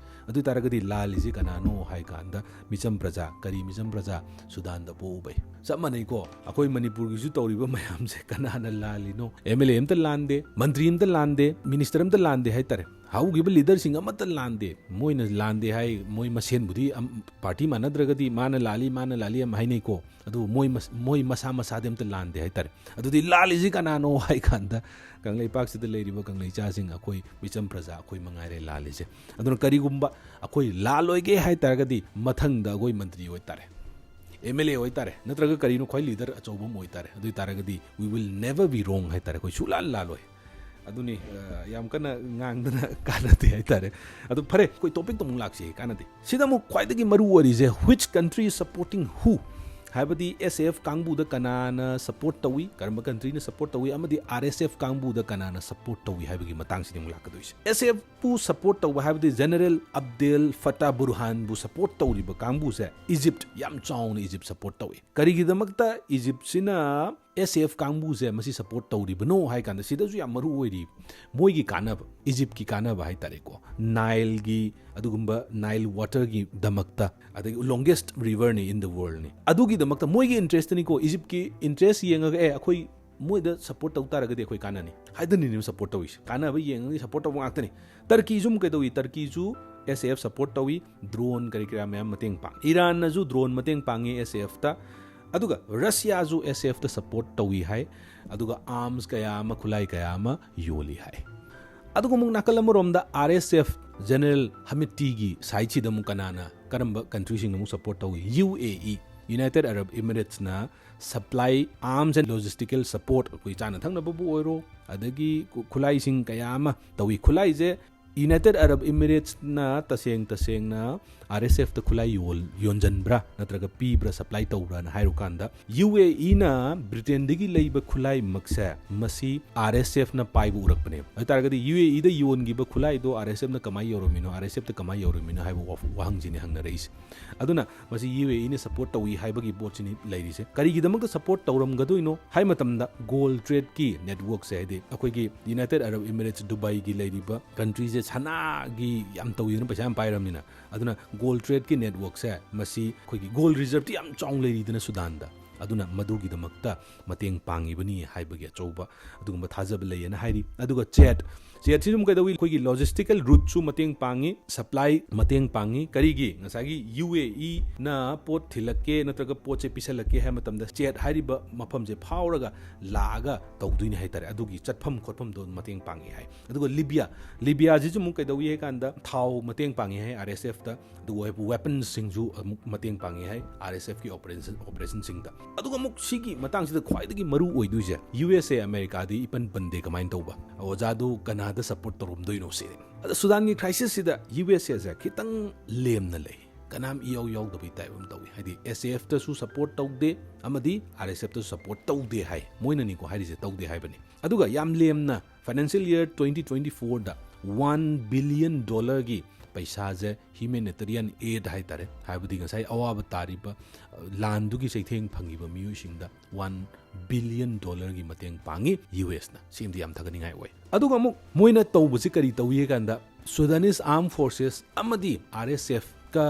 ꯑꯗꯨ ꯑꯣꯏ ꯇꯥꯔꯒꯗꯤ ꯂꯥꯜꯂꯤꯁꯤ ꯀꯅꯥꯅꯣ ꯍꯥꯏ ꯀꯥꯟꯗ ꯃꯤꯆꯝ ꯄ꯭ꯔꯖꯥ꯫ ꯀꯔꯤ ꯃꯤꯆꯝ ꯄ꯭ꯔꯖꯥ? ꯁꯨꯗꯥꯟꯗ ꯄꯣꯛꯎꯕꯩ꯫ ꯆꯞ ꯃꯥꯟꯅꯩꯀꯣ, ꯑꯩꯈꯣꯏ ꯃꯅꯤꯄꯨꯔꯒꯤꯁꯨ ꯇꯧꯔꯤꯕ ꯃꯌꯥꯝꯁꯦ ꯀꯅꯥꯅ ꯂꯥꯜꯂꯤꯅꯣ? ꯑꯦꯝ ꯑꯦꯜ ꯑꯦ ꯑꯝꯇ ꯂꯥꯟꯗꯦ, ꯃꯟꯇ꯭ꯔꯤ ꯑꯝꯇ ꯂꯥꯟꯗꯦ, ꯃꯤꯅꯤꯁꯇꯔ ꯑꯝꯇ ꯂꯥꯟꯗꯦ ꯍꯥꯏꯇꯥꯔꯦ꯫ ꯍꯧꯈꯤꯕ ꯂꯤꯗꯔꯁꯤꯡ ꯑꯃꯠꯇ ꯂꯥꯟꯗꯦ꯫ ꯃꯣꯏꯅ ꯂꯥꯟꯗꯦ ꯍꯥꯏ, ꯃꯣꯏ ꯃꯁꯦꯟꯕꯨꯗꯤ ꯑꯝ-, ꯄꯥꯔꯇꯤ ꯃꯥꯟꯅꯗ꯭ꯔꯒꯗꯤ ꯃꯥꯅ ꯂꯥꯜꯂꯤ, ꯃꯥꯅ ꯂꯥꯜꯂꯤ ꯌꯥꯝ ꯍꯥꯏꯅꯩꯀꯣ꯫ ꯑꯗꯨꯕꯨ ꯃꯣꯏ ꯃꯁ-, ꯃꯣꯏ ꯃꯁꯥ ꯃꯁꯥꯗꯤ ꯑꯝꯇ ꯂꯥꯟꯗꯦ ꯍꯥꯏꯇꯥꯔꯦ꯫ ꯑꯗꯨꯗꯤ ꯂꯥꯜꯂꯤꯁꯤ ꯀꯅꯥꯅꯣ ꯍꯥꯏ ꯀꯥꯟꯗ ꯀꯪꯂꯩꯄꯥꯛꯁꯤꯗ ꯂꯩꯔꯤꯕ ꯀꯪꯂꯩꯆꯥꯁꯤꯡ, ꯑꯩꯈꯣꯏ ꯃꯤꯆꯝ ꯄ꯭ꯔꯖꯥ, ꯑꯩꯈꯣꯏ ꯃꯉꯥꯏꯔꯦ ꯂꯥꯜꯂꯤꯁꯦ꯫ ꯑꯗꯨꯅ ꯀꯔꯤꯒꯨꯝꯕ ꯑꯩꯈꯣꯏ ꯂꯥꯜꯂꯣꯏꯒꯦ ꯍꯥꯏ ꯇꯥꯔꯒꯗꯤ ꯃꯊꯪꯗ ꯑꯩꯈꯣꯏ ꯃꯟꯇ꯭ꯔꯤ ꯑꯣꯏꯇꯥꯔꯦ, ꯑꯦꯝ ꯑꯦꯜ ꯑꯦ ꯑꯣꯏꯇꯥꯔꯦ, ꯅꯠꯇ꯭ꯔꯒ ꯀꯔꯤꯅꯣ ꯈ꯭ꯋꯥꯏ ꯂꯤꯗꯔ ꯑꯆꯧꯕ ꯑꯃ ꯑꯣꯏꯇꯥꯔꯦ꯫ ꯑꯗꯨ ꯑꯣꯏ ꯇꯥꯔꯒꯗꯤ we will never be wrong ꯍꯥꯏꯇꯥꯔꯦ, ꯑꯩꯈꯣꯏ ꯁꯨꯛꯂꯥꯟ ꯂꯥꯜꯂꯣꯏ꯫ ꯑꯗꯨꯅꯤ, ꯑ, ꯌꯥꯝ ꯀꯟꯅ ꯉꯥꯡꯗꯅ ꯀꯥꯟꯅꯗꯦ ꯍꯥꯏꯇꯥꯔꯦ꯫ ꯑꯗꯨ ꯐꯔꯦ, ꯑꯩꯈꯣꯏ ꯇꯣꯄꯤꯛꯇ ꯑꯃꯨꯛ ꯂꯥꯛꯁꯤ, ꯀꯥꯟꯅꯗꯦ꯫ ꯁꯤꯗ ꯑꯃꯨꯛ ꯈ꯭ꯋꯥꯏꯗꯒꯤ ꯃꯔꯨ ꯑꯣꯏꯔꯤꯁꯦ, which country is supporting who? ꯍꯥꯏꯕꯗꯤ ꯑꯦꯁ ꯑꯦ ꯑꯦꯐ ꯀꯥꯡꯕꯨꯗ ꯀꯅꯥꯅ ꯁꯄꯣꯔꯠ ꯇꯧꯏ, ꯀꯔꯝꯕ ꯀꯟꯇ꯭ꯔꯤꯅ ꯁꯄꯣꯔꯠ ꯇꯧꯏ, ꯑꯃꯗꯤ ꯑꯥꯔ ꯑꯦꯁ ꯑꯦꯐ ꯀꯥꯡꯕꯨꯗ ꯀꯅꯥꯅ ꯁꯄꯣꯔꯠ ꯇꯧꯏ ꯍꯥꯏꯕꯒꯤ ꯃꯇꯥꯡꯁꯤꯅꯤ ꯑꯃꯨꯛ ꯂꯥꯛꯀꯗꯣꯏꯁꯦ꯫ ꯑꯦꯁ ꯑꯦ ꯑꯦꯐ ꯄꯨ ꯁꯄꯣꯔꯠ ꯇꯧꯕ ꯍꯥꯏꯕꯗꯤ ꯖꯦꯅꯔꯦꯜ ꯑꯕꯗꯦꯜ ꯐꯇꯥ ꯕꯨꯔꯍꯥꯟꯕꯨ ꯁꯄꯣꯔꯠ ꯇꯧꯔꯤꯕ ꯀꯥꯡꯕꯨꯁꯦ ꯏꯖꯤꯞ, ꯌꯥꯝ ꯆꯥꯎꯅ ꯏꯖꯤꯞ ꯁꯄꯣꯔꯠ ꯇꯧꯏ꯫ ꯀꯔꯤꯒꯤꯗꯃꯛꯇ ꯏꯖꯤꯞꯁꯤꯅ ꯑꯦꯁ ꯑꯦ ꯑꯦꯐ ꯀꯥꯡꯕꯨꯁꯦ ꯃꯁꯤ ꯁꯄꯣꯔꯠ ꯇꯧꯔꯤꯕꯅꯣ ꯍꯥꯏ ꯀꯥꯟꯗ, ꯁꯤꯗꯁꯨ ꯌꯥꯝ ꯃꯔꯨ ꯑꯣꯏꯔꯤ ꯃꯣꯏꯒꯤ ꯀꯥꯟꯅꯕ, ꯏꯖꯤꯞꯀꯤ ꯀꯥꯟꯅꯕ ꯍꯥꯏ ꯇꯥꯔꯦꯀꯣ꯫ ꯅꯥꯏꯜꯒꯤ, ꯑꯗꯨꯒꯨꯝꯕ ꯅꯥꯏꯜ ꯋꯥꯇꯔꯒꯤꯗꯃꯛꯇ, ꯑꯗꯒꯤ longest river ꯅꯤ in the world ꯅꯤ, ꯑꯗꯨꯒꯤꯗꯃꯛꯇ ꯃꯣꯏꯒꯤ ꯏꯟꯇꯔꯦꯁꯇꯅꯤꯀꯣ꯫ ꯏꯖꯤꯞꯀꯤ ꯏꯟꯇꯔꯦꯁ ꯌꯦꯡꯉꯒ, "ꯑꯦ, ꯑꯩꯈꯣꯏ ꯃꯣꯏꯗ ꯁꯄꯣꯔꯠ ꯇꯧ ꯇꯥꯔꯒꯗꯤ ꯑꯩꯈꯣꯏ ꯀꯥꯟꯅꯅꯤ" ꯍꯥꯏꯗꯅꯤꯅꯦ ꯁꯄꯣꯔꯠ ꯇꯧꯔꯤꯁꯦ꯫ ꯀꯥꯟꯅꯕ ꯌꯦꯡꯉꯒ ꯁꯄꯣꯔꯠ ꯇꯧꯕ ꯉꯥꯛꯇꯅꯤ꯫ ꯇꯔꯀꯤꯁꯨ ꯑꯃꯨꯛ ꯀꯩꯗꯧꯏ? ꯇꯔꯀꯤꯁꯨ ꯑꯦꯁ ꯑꯦ ꯑꯦꯐ ꯁꯄꯣꯔꯠ ꯇꯧꯏ, ꯗ꯭ꯔꯣꯟ ꯀꯔꯤ ꯀꯔꯥ ꯃꯌꯥꯝ ꯃꯇꯦꯡ ꯄꯥꯡ꯫ ꯏꯔꯥꯟꯅꯁꯨ ꯗ꯭ꯔꯣꯟ ꯃꯇꯦꯡ ꯄꯥꯡꯉꯤ ꯑꯦꯁ ꯑꯦ ꯑꯦꯐꯇ, ꯑꯗꯨꯒ ꯔꯁꯤꯌꯥꯁꯨ ꯑꯦꯁ ꯑꯦ ꯑꯦꯐꯇ ꯁꯄꯣꯔꯠ ꯇꯧꯏ ꯍꯥꯏ, ꯑꯗꯨꯒ ꯑꯥꯔꯝꯁ ꯀꯌꯥ ꯑꯃ, ꯈꯨꯠꯂꯥꯏ ꯀꯌꯥ ꯑꯃ ꯌꯣꯜꯂꯤ ꯍꯥꯏ꯫ ꯑꯗꯨꯒ ꯑꯃꯨꯛ ꯅꯥꯀꯜ ꯑꯃꯔꯣꯝꯗ ꯑꯥꯔ ꯑꯦꯁ ꯑꯦꯐ ꯖꯦꯅꯔꯦꯜ ꯍꯃꯤꯇꯤꯒꯤ ꯁꯥꯏꯠꯁꯤꯗ ꯑꯃꯨꯛ ꯀꯅꯥꯅ, ꯀꯔꯝꯕ ꯀꯟꯇ꯭ꯔꯤꯁꯤꯡꯅ ꯑꯃꯨꯛ ꯁꯄꯣꯔꯠ ꯇꯧꯏ? U A E, united Arab ꯏꯃꯤꯔꯦꯠꯁꯅ supply, arms and logistical support, ꯑꯩꯈꯣꯏ ꯆꯥꯅ ꯊꯛꯅꯕꯕꯨ ꯑꯣꯏꯔꯣ, ꯑꯗꯒꯤ ꯈꯨ-, ꯈꯨꯠꯂꯥꯏꯁꯤꯡ ꯀꯌꯥ ꯑꯃ ꯇꯧꯏ꯫ ꯈꯨꯠꯂꯥꯏꯁꯦ ꯌꯨꯅꯥꯏꯇꯦꯠ ꯑꯔꯕ ꯏꯃꯤꯔꯦꯠꯁꯅ ꯇꯁꯦꯡ ꯇꯁꯦꯡꯅ ꯑꯥꯔ ꯑꯦꯁ ꯑꯦꯐꯇ ꯈꯨꯠꯂꯥꯏ ꯌꯣꯜ-, ꯌꯣꯟꯖꯟꯕ꯭ꯔꯥ ꯅꯠꯇ꯭ꯔꯒ ꯄꯤꯕ꯭ꯔꯥ, ꯁꯄ꯭ꯂꯥꯏ ꯇꯧꯕ꯭ꯔꯥꯅ ꯍꯥꯏꯔꯨꯀꯥꯟꯗ, ꯌꯨ ꯑꯦ ꯏꯅ ꯕ꯭ꯔꯤꯇꯦꯟꯗꯒꯤ ꯂꯩꯕ ꯈꯨꯠꯂꯥꯏꯃꯛꯁꯦ ꯃꯁꯤ ꯑꯥꯔ ꯑꯦꯁ ꯑꯦꯐꯅ ꯄꯥꯏꯕ ꯎꯔꯛꯄꯅꯦꯕ꯫ ꯑꯗꯨ ꯇꯥꯔꯒꯗꯤ ꯌꯨ ꯑꯦ ꯏꯗ ꯌꯣꯟꯈꯤꯕ ꯈꯨꯠꯂꯥꯏꯗꯣ ꯑꯥꯔ ꯑꯦꯁ ꯑꯦꯐꯅ ꯀꯃꯥꯏꯅ ꯌꯧꯔꯝꯃꯤꯅꯣ, ꯑꯥꯔ ꯑꯦꯁ ꯑꯦꯐꯇ ꯀꯃꯥꯏꯅ ꯌꯧꯔꯝꯃꯤꯅꯣ ꯍꯥꯏꯕ ꯋꯥꯐ-, ꯋꯥꯍꯪꯁꯤꯅꯤ ꯍꯪꯅꯔꯛꯏꯁꯦ꯫ ꯑꯗꯨꯅ ꯃꯁꯤ ꯌꯨ ꯑꯦ ꯏꯅ ꯁꯄꯣꯔꯠ ꯇꯧꯏ ꯍꯥꯏꯕꯒꯤ ꯄꯣꯠꯁꯤꯅꯤ ꯂꯩꯔꯤꯁꯦ꯫ ꯀꯔꯤꯒꯤꯗꯃꯛꯇ ꯁꯄꯣꯔꯠ ꯇꯧꯔꯝꯒꯗꯣꯏꯅꯣ ꯍꯥꯏ ꯃꯇꯝꯗ, ꯒꯣꯜ ꯇ꯭ꯔꯦꯗꯀꯤ ꯅꯦꯠꯋꯔꯛꯁꯦ, ꯍꯥꯏꯗꯤ ꯑꯩꯈꯣꯏꯒꯤ ꯌꯨꯅꯥꯏꯇꯦꯠ ꯑꯔꯕ ꯏꯃꯤꯔꯦꯠꯁ, ꯗꯨꯕꯥꯏꯒꯤ ꯂꯩꯔꯤꯕ ꯀꯟꯇ꯭ꯔꯤꯁꯦ ꯁꯅꯥꯒꯤ ꯌꯥꯝ ꯇꯧꯋꯤꯗꯅ, ꯄꯩꯁꯥ ꯌꯥꯝ ꯄꯥꯏꯔꯕꯅꯤꯅ꯫ ꯑꯗꯨꯅ ꯒꯣꯜ ꯇ꯭ꯔꯦꯗꯀꯤ ꯅꯦꯠꯋꯥꯔꯛꯁꯦ, ꯃꯁꯤ ꯑꯩꯈꯣꯏꯒꯤ ꯒꯣꯜ ꯔꯤꯖꯔꯞꯇꯤ ꯌꯥꯝ ꯆꯥꯎꯅ ꯂꯩꯔꯤꯗꯅ ꯁꯨꯗꯥꯟꯗ꯫ ꯑꯗꯨꯅ ꯃꯗꯨꯒꯤꯗꯃꯛꯇ ꯃꯇꯦꯡ ꯄꯥꯡꯉꯤꯕꯅꯤ ꯍꯥꯏꯕꯒꯤ ꯑꯆꯧꯕ ꯑꯗꯨꯒꯨꯝꯕ ꯊꯥꯖꯕ ꯂꯩꯌꯦꯅ ꯍꯥꯏꯔꯤ꯫ ꯑꯗꯨꯒ ꯆꯦꯠ, ꯆꯦꯠꯁꯤꯁꯨ ꯑꯃꯨꯛ ꯀꯩꯗꯧꯏ? ꯑꯩꯈꯣꯏꯒꯤ ꯂꯣꯖꯤꯁꯇꯤꯀꯦꯜ ꯔꯨꯠꯁꯨ ꯃꯇꯦꯡ ꯄꯥꯡꯉꯤ, ꯁꯄ꯭ꯂꯥꯏ ꯃꯇꯦꯡ ꯄꯥꯡꯉꯤ꯫ ꯀꯔꯤꯒꯤ? ꯉꯁꯥꯏꯒꯤ ꯌꯨ ꯑꯦ ꯏꯅ ꯄꯣꯠ ꯊꯤꯜꯂꯛꯀꯦ ꯅꯠꯇ꯭ꯔꯒ ꯄꯣꯠꯁꯦ ꯄꯤꯁꯜꯂꯛꯀꯦ ꯍꯥꯏꯕ ꯃꯇꯝꯗ ꯆꯦꯠ ꯍꯥꯏꯔꯤꯕ ꯃꯐꯝꯁꯦ ꯐꯥꯎꯔꯒ ꯂꯥꯛꯑꯒ ꯇꯧꯗꯣꯏꯅꯤ ꯍꯥꯏꯇꯥꯔꯦ꯫ ꯑꯗꯨꯒꯤ ꯆꯠꯐꯝ ꯈꯣꯠꯐꯝꯗꯣ ꯃꯇꯦꯡ ꯄꯥꯡꯉꯤ ꯍꯥꯏ꯫ ꯑꯗꯨꯒ ꯂꯤꯕꯤꯌꯥ, ꯂꯤꯕꯤꯌꯥꯁꯤꯁꯨ ꯑꯃꯨꯛ ꯀꯩꯗꯧꯏ ꯍꯥꯏ ꯀꯥꯟꯗ ꯊꯥꯎ ꯃꯇꯦꯡ ꯄꯥꯡꯉꯤ ꯍꯥꯏ ꯑꯥꯔ ꯑꯦꯁ ꯑꯦꯐꯇ꯫ ꯑꯗꯨꯒ ꯋꯦꯄꯟꯁꯤꯡꯁꯨ ꯑꯃꯨꯛ ꯃꯇꯦꯡ ꯄꯥꯡꯉꯤ ꯍꯥꯏ ꯑꯥꯔ ꯑꯦꯁ ꯑꯦꯐꯀꯤ ꯑꯣꯄꯔꯦꯁꯟ, ꯑꯣꯄꯔꯦꯁꯟꯁꯤꯡꯗ꯫ ꯑꯗꯨꯒ ꯑꯃꯨꯛ ꯁꯤꯒꯤ ꯃꯇꯥꯡꯁꯤꯗ ꯈ꯭ꯋꯥꯏꯗꯒꯤ ꯃꯔꯨ ꯑꯣꯏꯗꯣꯏꯁꯦ, ꯌꯨ ꯑꯦꯁ ꯑꯦ ꯑꯃꯦꯔꯤꯀꯥꯗꯤ ꯏꯄꯟ ꯄꯟꯗꯦ, ꯀꯃꯥꯏꯅ ꯇꯧꯕ? ꯑꯣꯖꯥꯗꯨ ꯀꯅꯥꯗ ꯁꯞꯄꯣꯔꯠ ꯇꯧꯔꯝꯗꯣꯏꯅꯣ ꯁꯤꯅꯤ꯫ ꯑꯗ ꯁꯨꯗꯥꯟꯒꯤ ꯀ꯭ꯔꯥꯏꯁꯤꯁꯁꯤꯗ ꯌꯨ ꯑꯦꯁ ꯑꯦꯁꯦ ꯈꯤꯇꯪ ꯂꯦꯝꯅ ꯂꯩ, ꯀꯅꯥꯝ ꯏꯌꯥꯎ ꯌꯥꯎꯗꯕꯩ ꯇꯥꯏꯞ ꯑꯃ ꯇꯧꯏ꯫ ꯍꯥꯏꯗꯤ ꯑꯦꯁ ꯑꯦ ꯑꯦꯐꯇꯁꯨ ꯁꯞꯄꯣꯔꯠ ꯇꯧꯗꯦ ꯑꯃꯗꯤ ꯑꯥꯔ ꯑꯦꯁ ꯑꯦꯐꯇꯁꯨ ꯁꯞꯄꯣꯔꯠ ꯇꯧꯗꯦ ꯍꯥꯏ, ꯃꯣꯏꯅꯅꯤꯀꯣ ꯍꯥꯏꯔꯤꯁꯦ, ꯇꯧꯗꯦ ꯍꯥꯏꯕꯅꯤ꯫ ꯑꯗꯨꯒ ꯌꯥꯝ ꯂꯦꯝꯅ ꯐꯥꯏꯅꯥꯟꯁꯤꯌꯦꯜ ꯏꯌꯔ ꯇ꯭ꯋꯦꯟꯇꯤ ꯇ꯭ꯋꯦꯟꯇꯤ ꯐꯣꯔꯗ ꯋꯥꯟ ꯕꯤꯂꯤꯌꯟ ꯗꯣꯂꯔꯒꯤ ꯄꯩꯁꯥꯁꯦ ꯍ꯭ꯌꯨꯃꯦꯅꯤꯇꯔꯤꯌꯟ ꯑꯦꯗ ꯍꯥꯏꯇꯥꯔꯦ, ꯍꯥꯏꯕꯗꯤ ꯉꯁꯥꯏ ꯑꯋꯥꯕ ꯇꯥꯔꯤꯕ, ꯑ, ꯂꯥꯟꯗꯨꯒꯤ ꯆꯩꯊꯦꯡ ꯐꯪꯉꯤꯕ ꯃꯤꯑꯣꯏꯁꯤꯡꯗ ꯋꯥꯟ ꯕꯤꯂꯤꯌꯟ ꯗꯣꯂꯔꯒꯤ ꯃꯇꯦꯡ ꯄꯥꯡꯉꯤ ꯌꯨ ꯑꯦꯁꯅ꯫ ꯁꯤꯃꯗꯤ ꯌꯥꯝ ꯊꯥꯒꯠꯅꯤꯡꯉꯥꯏ ꯑꯣꯏ꯫ ꯑꯗꯨꯒ ꯑꯃꯨꯛ ꯃꯣꯏꯅ ꯇꯧꯕꯁꯤ ꯀꯔꯤ ꯇꯧꯏ ꯍꯥꯏ ꯀꯥꯟꯗ, ꯁꯨꯗꯥꯅꯤꯁ ꯑꯥꯔꯝ ꯐꯣꯔꯁꯦꯁ ꯑꯃꯗꯤ ꯑꯥꯔ ꯑꯦꯁ ꯑꯦꯐꯀ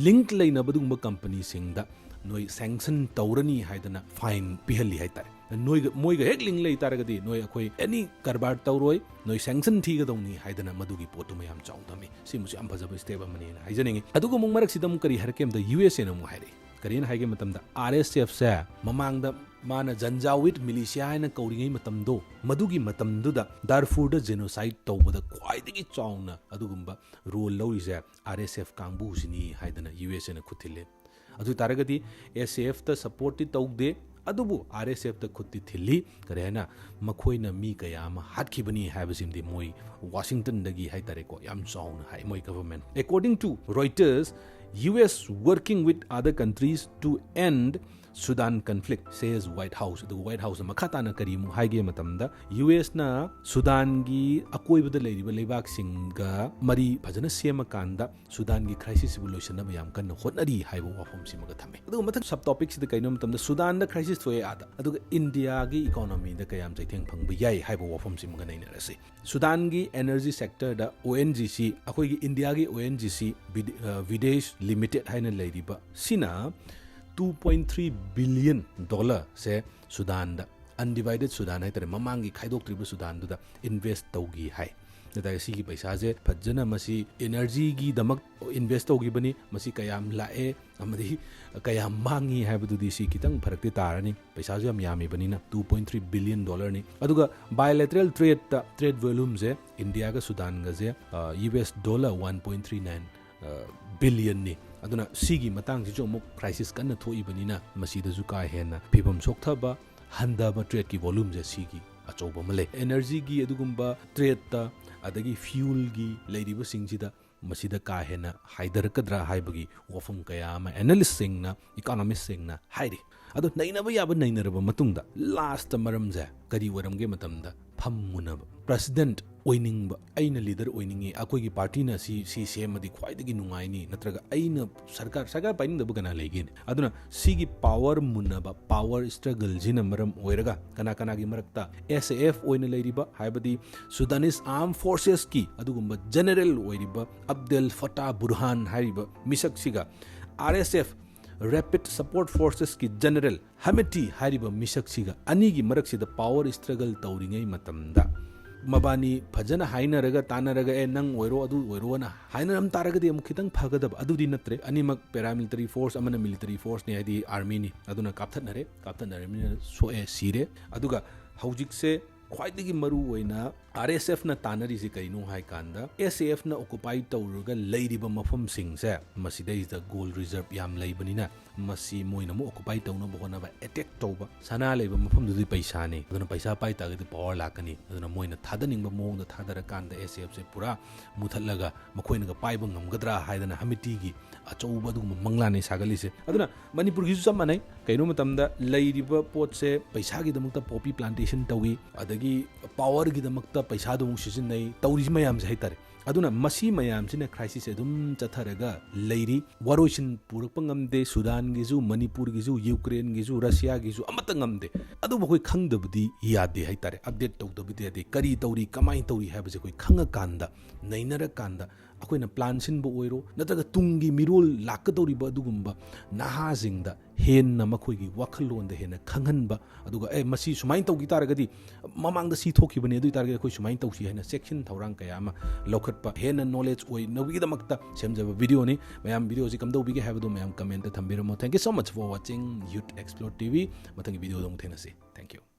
ꯂꯤꯡꯛ ꯂꯩꯅꯕ ꯑꯗꯨꯒꯨꯝꯕ ꯀꯝꯄꯅꯤꯁꯤꯡꯗ ꯅꯣꯏ ꯁꯦꯡꯁꯟ ꯇꯧꯔꯅꯤ ꯍꯥꯏꯗꯅ ꯐꯥꯏꯟ ꯄꯤꯍꯜꯂꯤ ꯍꯥꯏꯇꯥꯔꯦ꯫ ꯅꯣꯏꯒ, ꯃꯣꯏꯒ ꯍꯦꯛ ꯂꯤꯡꯛ ꯂꯩ ꯇꯥꯔꯒꯗꯤ ꯅꯣꯏ ꯑꯩꯈꯣꯏ ꯑꯦꯅꯤ ꯀꯔꯕꯥꯔ ꯇꯧꯔꯣꯏ, ꯅꯣꯏ ꯁꯦꯡꯁꯟ ꯊꯤꯒꯗꯧꯅꯤ ꯍꯥꯏꯗꯅ ꯃꯗꯨꯒꯤ ꯄꯣꯠꯇꯨꯃ ꯌꯥꯝ ꯆꯥꯎꯅ ꯊꯝꯃꯤ꯫ ꯁꯤꯃꯁꯨ ꯌꯥꯝ ꯐꯖꯕ ꯁ꯭ꯇꯦꯞ ꯑꯃꯅꯦꯅ ꯍꯥꯏꯖꯅꯤꯡꯉꯤ꯫ ꯑꯗꯨꯒ ꯑꯃꯨꯛ ꯃꯔꯛꯁꯤꯗ ꯑꯃꯨꯛ ꯀꯔꯤ ꯍꯥꯏꯔꯛꯀꯦ ꯍꯥꯏꯕꯗ, ꯌꯨ ꯑꯦꯁ ꯑꯦꯅ ꯑꯃꯨꯛ ꯍꯥꯏꯔꯛꯏ꯫ ꯀꯔꯤꯅ ꯍꯥꯏꯒꯦ ꯃꯇꯝꯗ, ꯑꯥꯔ ꯑꯦꯁ ꯑꯦꯐꯁꯦ ꯃꯃꯥꯡꯗ ꯃꯥꯅ ꯖꯟꯖꯥꯋꯤꯠ ꯃꯤꯂꯤꯁꯤꯌꯥ ꯍꯥꯏꯅ ꯀꯧꯔꯤꯉꯩ ꯃꯇꯝꯗꯣ, ꯃꯗꯨꯒꯤ ꯃꯇꯝꯗꯨꯗ ꯗꯥꯔꯐꯨꯔꯗ ꯖꯦꯅꯣꯁꯥꯏꯠ ꯇꯧꯕꯗ ꯈ꯭ꯋꯥꯏꯗꯒꯤ ꯆꯥꯎꯅ ꯑꯗꯨꯒꯨꯝꯕ ꯔꯣꯜ ꯂꯧꯔꯤꯁꯦ ꯑꯥꯔ ꯑꯦꯁ ꯑꯦꯐ ꯀꯥꯡꯕꯨꯁꯤꯅꯤ ꯍꯥꯏꯗꯅ ꯌꯨ ꯑꯦꯁ ꯑꯦꯅ ꯈꯨꯠ ꯊꯤꯜꯂꯦ꯫ ꯑꯗꯨ ꯑꯣꯏ ꯇꯥꯔꯒꯗꯤ ꯑꯦꯁ ꯑꯦ ꯑꯦꯐꯇ ꯁꯞꯄꯣꯔꯠꯇꯤ ꯇꯧꯗꯦ, ꯑꯗꯨꯕꯨ ꯑꯥꯔ ꯑꯦꯁ ꯑꯦꯐꯇ ꯈꯨꯠꯇꯤ ꯊꯤꯜꯂꯤ꯫ ꯀꯔꯤ ꯍꯥꯏꯅ? ꯃꯈꯣꯏꯅ ꯃꯤ ꯀꯌꯥ ꯑꯃ ꯍꯥꯠꯈꯤꯕꯅꯤ ꯍꯥꯏꯕꯁꯤꯃꯗꯤ ꯃꯣꯏ ꯋꯥꯁꯤꯡꯇꯟꯗꯒꯤ ꯍꯥꯏꯇꯥꯔꯦꯀꯣ, ꯌꯥꯝ ꯆꯥꯎꯅ ꯍꯥꯏ ꯃꯣꯏ government. According to Reuters, U S working with other countries to end Sudan conflict, says White House꯫ ꯑꯗꯨꯒ White Houseꯅ ꯃꯈꯥ ꯇꯥꯅ ꯀꯔꯤꯃꯨꯛ ꯍꯥꯏꯒꯦ ꯃꯇꯝꯗ, ꯌꯨ ꯑꯦꯁꯅ ꯁꯨꯗꯥꯟꯒꯤ ꯑꯀꯣꯏꯕꯗ ꯂꯩꯔꯤꯕ ꯂꯩꯕꯥꯛꯁꯤꯡꯒ ꯃꯔꯤ ꯐꯖꯅ ꯁꯦꯝꯃꯀꯥꯟꯗ ꯁꯨꯗꯥꯟꯒꯤ crisisꯁꯤꯕꯨ ꯂꯣꯏꯁꯤꯟꯅꯕ ꯌꯥꯝ ꯀꯟꯅ ꯍꯣꯠꯅꯔꯤ ꯍꯥꯏꯕ ꯋꯥꯐꯝꯁꯤꯃꯒ ꯊꯝꯃꯦ꯫ ꯑꯗꯨꯒ ꯃꯊꯪ sub topicꯁꯤꯗ ꯀꯩꯅꯣ ꯃꯇꯝꯗ ꯁꯨꯗꯥꯟꯗ crisis ꯊꯣꯛꯑꯦ ꯑꯥꯗ, ꯑꯗꯨꯒ ꯏꯟꯗꯤꯌꯥꯒꯤ economyꯗ ꯀꯌꯥꯝ ꯆꯩꯊꯦꯡ ꯐꯪꯕ ꯌꯥꯏ ꯍꯥꯏꯕ ꯋꯥꯐꯝꯁꯤꯃꯒ ꯅꯩꯅꯔꯁꯤ꯫ ꯁꯨꯗꯥꯟꯒꯤ energy sectorꯗ ꯑꯣ ꯑꯦꯟ ꯖꯤ ꯁꯤ, ꯑꯩꯈꯣꯏꯒꯤ ꯏꯟꯗꯤꯌꯥꯒꯤ ꯑꯣ ꯑꯦꯟ ꯖꯤ ꯁꯤ ꯕꯤꯗꯦ-, ꯑ, ꯚꯤꯗꯦꯁ ꯂꯤꯃꯤꯇꯦꯗ ꯍꯥꯏꯅ ꯂꯩꯔꯤꯕ ꯁꯤꯅ two point three billion dollarꯁꯦ ꯁꯨꯗꯥꯟꯗ, undivided Sudan ꯍꯥꯏꯇꯥꯔꯦ, ꯃꯃꯥꯡꯒꯤ ꯈꯥꯏꯗꯣꯛꯇ꯭ꯔꯤꯕ ꯁꯨꯗꯥꯟꯗꯨꯗ invest ꯇꯧꯈꯤ ꯍꯥꯏ꯫ ꯑꯗꯨ ꯇꯥꯔꯒꯗꯤ ꯁꯤꯒꯤ ꯄꯩꯁꯥꯁꯦ ꯐꯖꯅ ꯃꯁꯤ energyꯒꯤꯗꯃꯛ invest ꯇꯧꯈꯤꯕꯅꯤ, ꯃꯁꯤ ꯀꯌꯥꯝ ꯂꯥꯛꯑꯦ ꯑꯃꯗꯤ ꯀꯌꯥꯝ ꯃꯥꯡꯉꯤ ꯍꯥꯏꯕꯗꯨꯗꯤ ꯁꯤ ꯈꯤꯇꯪ ꯐꯔꯛꯇꯤ ꯇꯥꯔꯅꯤ, ꯄꯩꯁꯥꯁꯨ ꯌꯥꯝ ꯌꯥꯝꯃꯤꯕꯅꯤꯅ, two point three billion dollarꯅꯤ꯫ ꯑꯗꯨꯒ bilateral tradeꯇ trade volumeꯁꯦ ꯏꯟꯗꯤꯌꯥꯒ ꯁꯨꯗꯥꯟꯒꯁꯦ, ꯑ, U S dollar one point three nine billionꯅꯤ꯫ ꯑꯗꯨꯅ ꯁꯤꯒꯤ ꯃꯇꯥꯡꯁꯤꯁꯨ ꯑꯃꯨꯛ crisis ꯀꯟꯅ ꯊꯣꯛꯏꯕꯅꯤꯅ ꯃꯁꯤꯗꯁꯨ ꯀꯥ ꯍꯦꯟꯅ ꯐꯤꯕꯝ ꯁꯣꯛꯊꯕ, ꯍꯟꯊꯕ tradeꯀꯤ volumeꯁꯦ ꯁꯤꯒꯤ ꯑꯆꯧꯕ ꯑꯃ ꯂꯩ꯫ Energyꯒꯤ ꯑꯗꯨꯒꯨꯝꯕ tradeꯇ, ꯑꯗꯒꯤ fuelꯒꯤ ꯂꯩꯔꯤꯕꯁꯤꯡꯁꯤꯗ ꯃꯁꯤꯗ ꯀꯥ ꯍꯦꯟꯅ ꯍꯥꯏꯊꯔꯛꯀꯗ꯭ꯔꯥ ꯍꯥꯏꯕꯒꯤ ꯋꯥꯐꯝ ꯀꯌꯥ ꯑꯃ analystꯁꯤꯡꯅ, economistꯁꯤꯡꯅ ꯍꯥꯏꯔꯤ꯫ ꯑꯗꯣ ꯅꯩꯅꯕ ꯌꯥꯕ ꯅꯩꯅꯔꯕ ꯃꯇꯨꯡꯗ lastꯇ ꯃꯔꯝꯁꯦ ꯀꯔꯤ ꯑꯣꯏꯔꯝꯒꯦ ꯃꯇꯝꯗ ꯐꯝ ꯃꯨꯟꯅꯕ, president ꯑꯣꯏꯅꯤꯡꯕ, ꯑꯩꯅ leader ꯑꯣꯏꯅꯤꯡꯉꯤ, ꯑꯩꯈꯣꯏꯒꯤ partyꯅ ꯁꯤ, ꯁꯤ ꯁꯦꯝꯃꯗꯤ ꯈ꯭ꯋꯥꯏꯗꯒꯤ ꯅꯨꯡꯉꯥꯏꯅꯤ, ꯅꯠꯇ꯭ꯔꯒ ꯑꯩꯅ ꯁꯔꯀꯥꯔ, ꯁꯔꯀꯥꯔ ꯄꯥꯏꯅꯤꯡꯗꯕ ꯀꯅꯥ ꯂꯩꯒꯦꯅꯦ? ꯑꯗꯨꯅ ꯁꯤꯒꯤ power ꯃꯨꯟꯅꯕ, power struggleꯁꯤꯅ ꯃꯔꯝ ꯑꯣꯏꯔꯒ ꯀꯅꯥ ꯀꯅꯥꯒꯤ ꯃꯔꯛꯇ S A F ꯑꯣꯏꯅ ꯂꯩꯔꯤꯕ, ꯍꯥꯏꯕꯗꯤ Sudanese Armed Forcesꯀꯤ ꯑꯗꯨꯒꯨꯝꯕ general ꯑꯣꯏꯔꯤꯕ ꯑꯕꯗꯦꯜ ꯐꯇꯥ ꯕꯨꯔꯍꯥꯟ ꯍꯥꯏꯔꯤꯕ ꯃꯤꯁꯛꯁꯤꯒ R S F, Rapid Support Forcesꯀꯤ general ꯍꯃꯦꯇꯤ ꯍꯥꯏꯔꯤꯕ ꯃꯤꯁꯛꯁꯤꯒ ꯑꯅꯤꯒꯤ ꯃꯔꯛꯁꯤꯗ power struggle ꯇꯧꯔꯤꯉꯩ ꯃꯇꯝꯗ ꯃꯕꯥꯅꯤ ꯐꯖꯅ ꯍꯥꯏꯅꯔꯒ ꯇꯥꯟꯅꯔꯒ, "ꯑꯦ, ꯅꯪ ꯑꯣꯏꯔꯣ, ꯑꯗꯨ ꯑꯣꯏꯔꯣꯅ" ꯍꯥꯏꯅꯔꯝ ꯇꯥꯔꯒꯗꯤ ꯑꯃꯨꯛ ꯈꯤꯇꯪ ꯐꯒꯗꯕ꯫ ꯑꯗꯨꯗꯤ ꯅꯠꯇ꯭ꯔꯦ꯫ ꯑꯅꯤꯃꯛ paramilitary force, ꯑꯃꯅ military forceꯅꯤ, ꯍꯥꯏꯗꯤ armyꯅꯤ꯫ ꯑꯗꯨꯅ ꯀꯥꯞꯊꯠꯅꯔꯦ꯫ ꯀꯥꯞꯊꯠꯅꯔꯕꯅꯤꯅ ꯁꯣꯛꯑꯦ, ꯁꯤꯔꯦ꯫ ꯑꯗꯨꯒ ꯍꯧꯖꯤꯛꯁꯦ ꯈ꯭ꯋꯥꯏꯗꯒꯤ ꯃꯔꯨ ꯑꯣꯏꯅ ꯑꯥꯔ ꯑꯦꯁ ꯑꯦꯐꯅ ꯇꯥꯟꯅꯔꯤꯁꯤ ꯀꯩꯅꯣ ꯍꯥꯏ ꯀꯥꯟꯗ, ꯑꯦꯁ ꯑꯦ ꯑꯦꯐꯅ ꯑꯣꯀꯨꯄꯥꯏ ꯇꯧꯔꯒ ꯂꯩꯔꯤꯕ ꯃꯐꯝꯁꯤꯡꯁꯦ, ꯃꯁꯤꯗꯩꯁꯤꯗ ꯒꯣꯜ ꯔꯤꯖꯔꯕ ꯌꯥꯝ ꯂꯩꯕꯅꯤꯅ, ꯃꯁꯤ ꯃꯣꯏꯅ ꯑꯃꯨꯛ ꯑꯣꯀꯨꯄꯥꯏ ꯇꯧꯅꯕ ꯍꯣꯠꯅꯕ, ꯑꯦꯇꯦꯛ ꯇꯧꯕ꯫ ꯁꯅꯥ ꯂꯩꯕ ꯃꯐꯝꯗꯨꯗꯤ ꯄꯩꯁꯥꯅꯤ, ꯑꯗꯨꯅ ꯄꯩꯁꯥ ꯄꯥꯏ ꯇꯥꯔꯒꯗꯤ ꯄꯋꯥꯔ ꯂꯥꯛꯀꯅꯤ꯫ ꯑꯗꯨꯅ ꯃꯣꯏꯅ ꯊꯥꯗꯅꯤꯡꯕ ꯃꯑꯣꯡꯗ ꯊꯥꯗꯔꯀꯥꯟꯗ ꯑꯦꯁ ꯑꯦ ꯑꯦꯐꯁꯦ ꯄꯨꯔꯥ ꯃꯨꯊꯠꯂꯒ ꯃꯈꯣꯏꯅꯒ ꯄꯥꯏꯕ ꯉꯝꯒꯗ꯭ꯔꯥ ꯍꯥꯏꯗꯅ ꯍꯃꯤꯇꯤꯒꯤ ꯑꯆꯧꯕ ꯑꯗꯨꯒꯨꯝꯕ ꯃꯪꯂꯥꯟꯅꯤ ꯁꯥꯒꯠꯂꯤꯁꯦ꯫ ꯑꯗꯨꯅ ꯃꯅꯤꯄꯨꯔꯒꯤꯁꯨ ꯆꯞ ꯃꯥꯟꯅꯩ꯫ ꯀꯩꯅꯣ ꯃꯇꯝꯗ ꯂꯩꯔꯤꯕ ꯄꯣꯠꯁꯦ, ꯄꯩꯁꯥꯒꯤꯗꯃꯛꯇ ꯄꯣꯄꯤ ꯄ꯭ꯂꯥꯟꯇꯦꯁꯟ ꯇꯧꯏ, ꯑꯗꯒꯤ ꯄꯥꯋꯔꯒꯤꯗꯃꯛꯇ ꯄꯩꯁꯥꯗꯣ ꯑꯃꯨꯛ ꯁꯤꯖꯤꯟꯅꯩ, ꯇꯧꯔꯤꯁꯤ ꯃꯌꯥꯝꯁꯦ ꯍꯥꯏꯇꯥꯔꯦ꯫ ꯑꯗꯨꯅ ꯃꯁꯤ ꯃꯌꯥꯝꯁꯤꯅ ꯀ꯭ꯔꯥꯏꯁꯤꯁꯁꯦ ꯑꯗꯨꯝ ꯆꯠꯊꯔꯒ ꯂꯩꯔꯤ꯫ ꯋꯥꯔꯣꯏꯁꯤꯟ ꯄꯨꯔꯛꯄ ꯉꯝꯗꯦ꯫ ꯁꯨꯗꯥꯟꯒꯤꯁꯨ, ꯃꯅꯤꯄꯨꯔꯒꯤꯁꯨ, ꯌꯨꯀ꯭ꯔꯦꯟꯒꯤꯁꯨ, ꯔꯁꯤꯌꯥꯒꯤꯁꯨ ꯑꯃꯠꯇ ꯉꯝꯗꯦ꯫ ꯑꯗꯨꯕꯨ ꯑꯩꯈꯣꯏ ꯈꯪꯗꯕꯗꯤ ꯌꯥꯗꯦ ꯍꯥꯏꯇꯥꯔꯦ꯫ ꯑꯞꯗꯦꯠ ꯇꯧꯗꯕꯗꯤ ꯌꯥꯗꯦ꯫ ꯀꯔꯤ ꯇꯧꯔꯤ, ꯀꯃꯥꯏꯅ ꯇꯧꯔꯤ ꯍꯥꯏꯕꯁꯦ ꯑꯩꯈꯣꯏ ꯈꯪꯉꯀꯥꯟꯗ, ꯅꯩꯅꯔꯀꯥꯟꯗ, ꯑꯩꯈꯣꯏꯅ ꯄ꯭ꯂꯥꯟ ꯁꯤꯟꯕ ꯑꯣꯏꯔꯣ, ꯅꯠꯇ꯭ꯔꯒ ꯇꯨꯡꯒꯤ ꯃꯤꯔꯣꯜ ꯂꯥꯛꯀꯗꯧꯔꯤꯕ ꯑꯗꯨꯒꯨꯝꯕ ꯅꯍꯥꯁꯤꯡꯗ ꯍꯦꯟꯅ, ꯃꯈꯣꯏꯒꯤ ꯋꯥꯈꯜꯂꯣꯟꯗ ꯍꯦꯟꯅ ꯈꯪꯍꯟꯕ, ꯑꯗꯨꯒ "ꯑꯦ, ꯃꯁꯤ ꯁꯨꯃꯥꯏꯅ ꯇꯧꯈꯤ ꯇꯥꯔꯒꯗꯤ ꯃꯃꯥꯡꯗ ꯁꯤ ꯊꯣꯛꯈꯤꯕꯅꯤ, ꯑꯗꯨ ꯑꯣꯏ ꯇꯥꯔꯒꯗꯤ ꯑꯩꯈꯣꯏ ꯁꯨꯃꯥꯏꯅ ꯇꯧꯁꯤ" ꯍꯥꯏꯅ ꯆꯦꯛꯁꯤꯟ ꯊꯧꯔꯥꯡ ꯀꯌꯥ ꯑꯃ ꯂꯧꯈꯠꯄ, ꯍꯦꯟꯅ ꯅꯣꯂꯦꯖ ꯑꯣꯏꯅꯕꯒꯤꯗꯃꯛꯇ ꯁꯦꯝꯖꯕ ꯚꯤꯗꯤꯑꯣꯅꯤ꯫ ꯃꯌꯥꯝ ꯚꯤꯗꯤꯑꯣꯁꯤ ꯀꯝꯗꯧꯕꯤꯒꯦ ꯍꯥꯏꯕꯗꯨ ꯃꯌꯥꯝ ꯀꯃꯦꯟꯇ ꯊꯝꯕꯤꯔꯝꯃꯣ꯫ Thank you so much for watching Youth Explore T V. ꯃꯊꯪꯒꯤ ꯚꯤꯗꯤꯑꯣꯗ ꯑꯃꯨꯛ ꯊꯦꯡꯅꯁꯤ꯫ Thank you.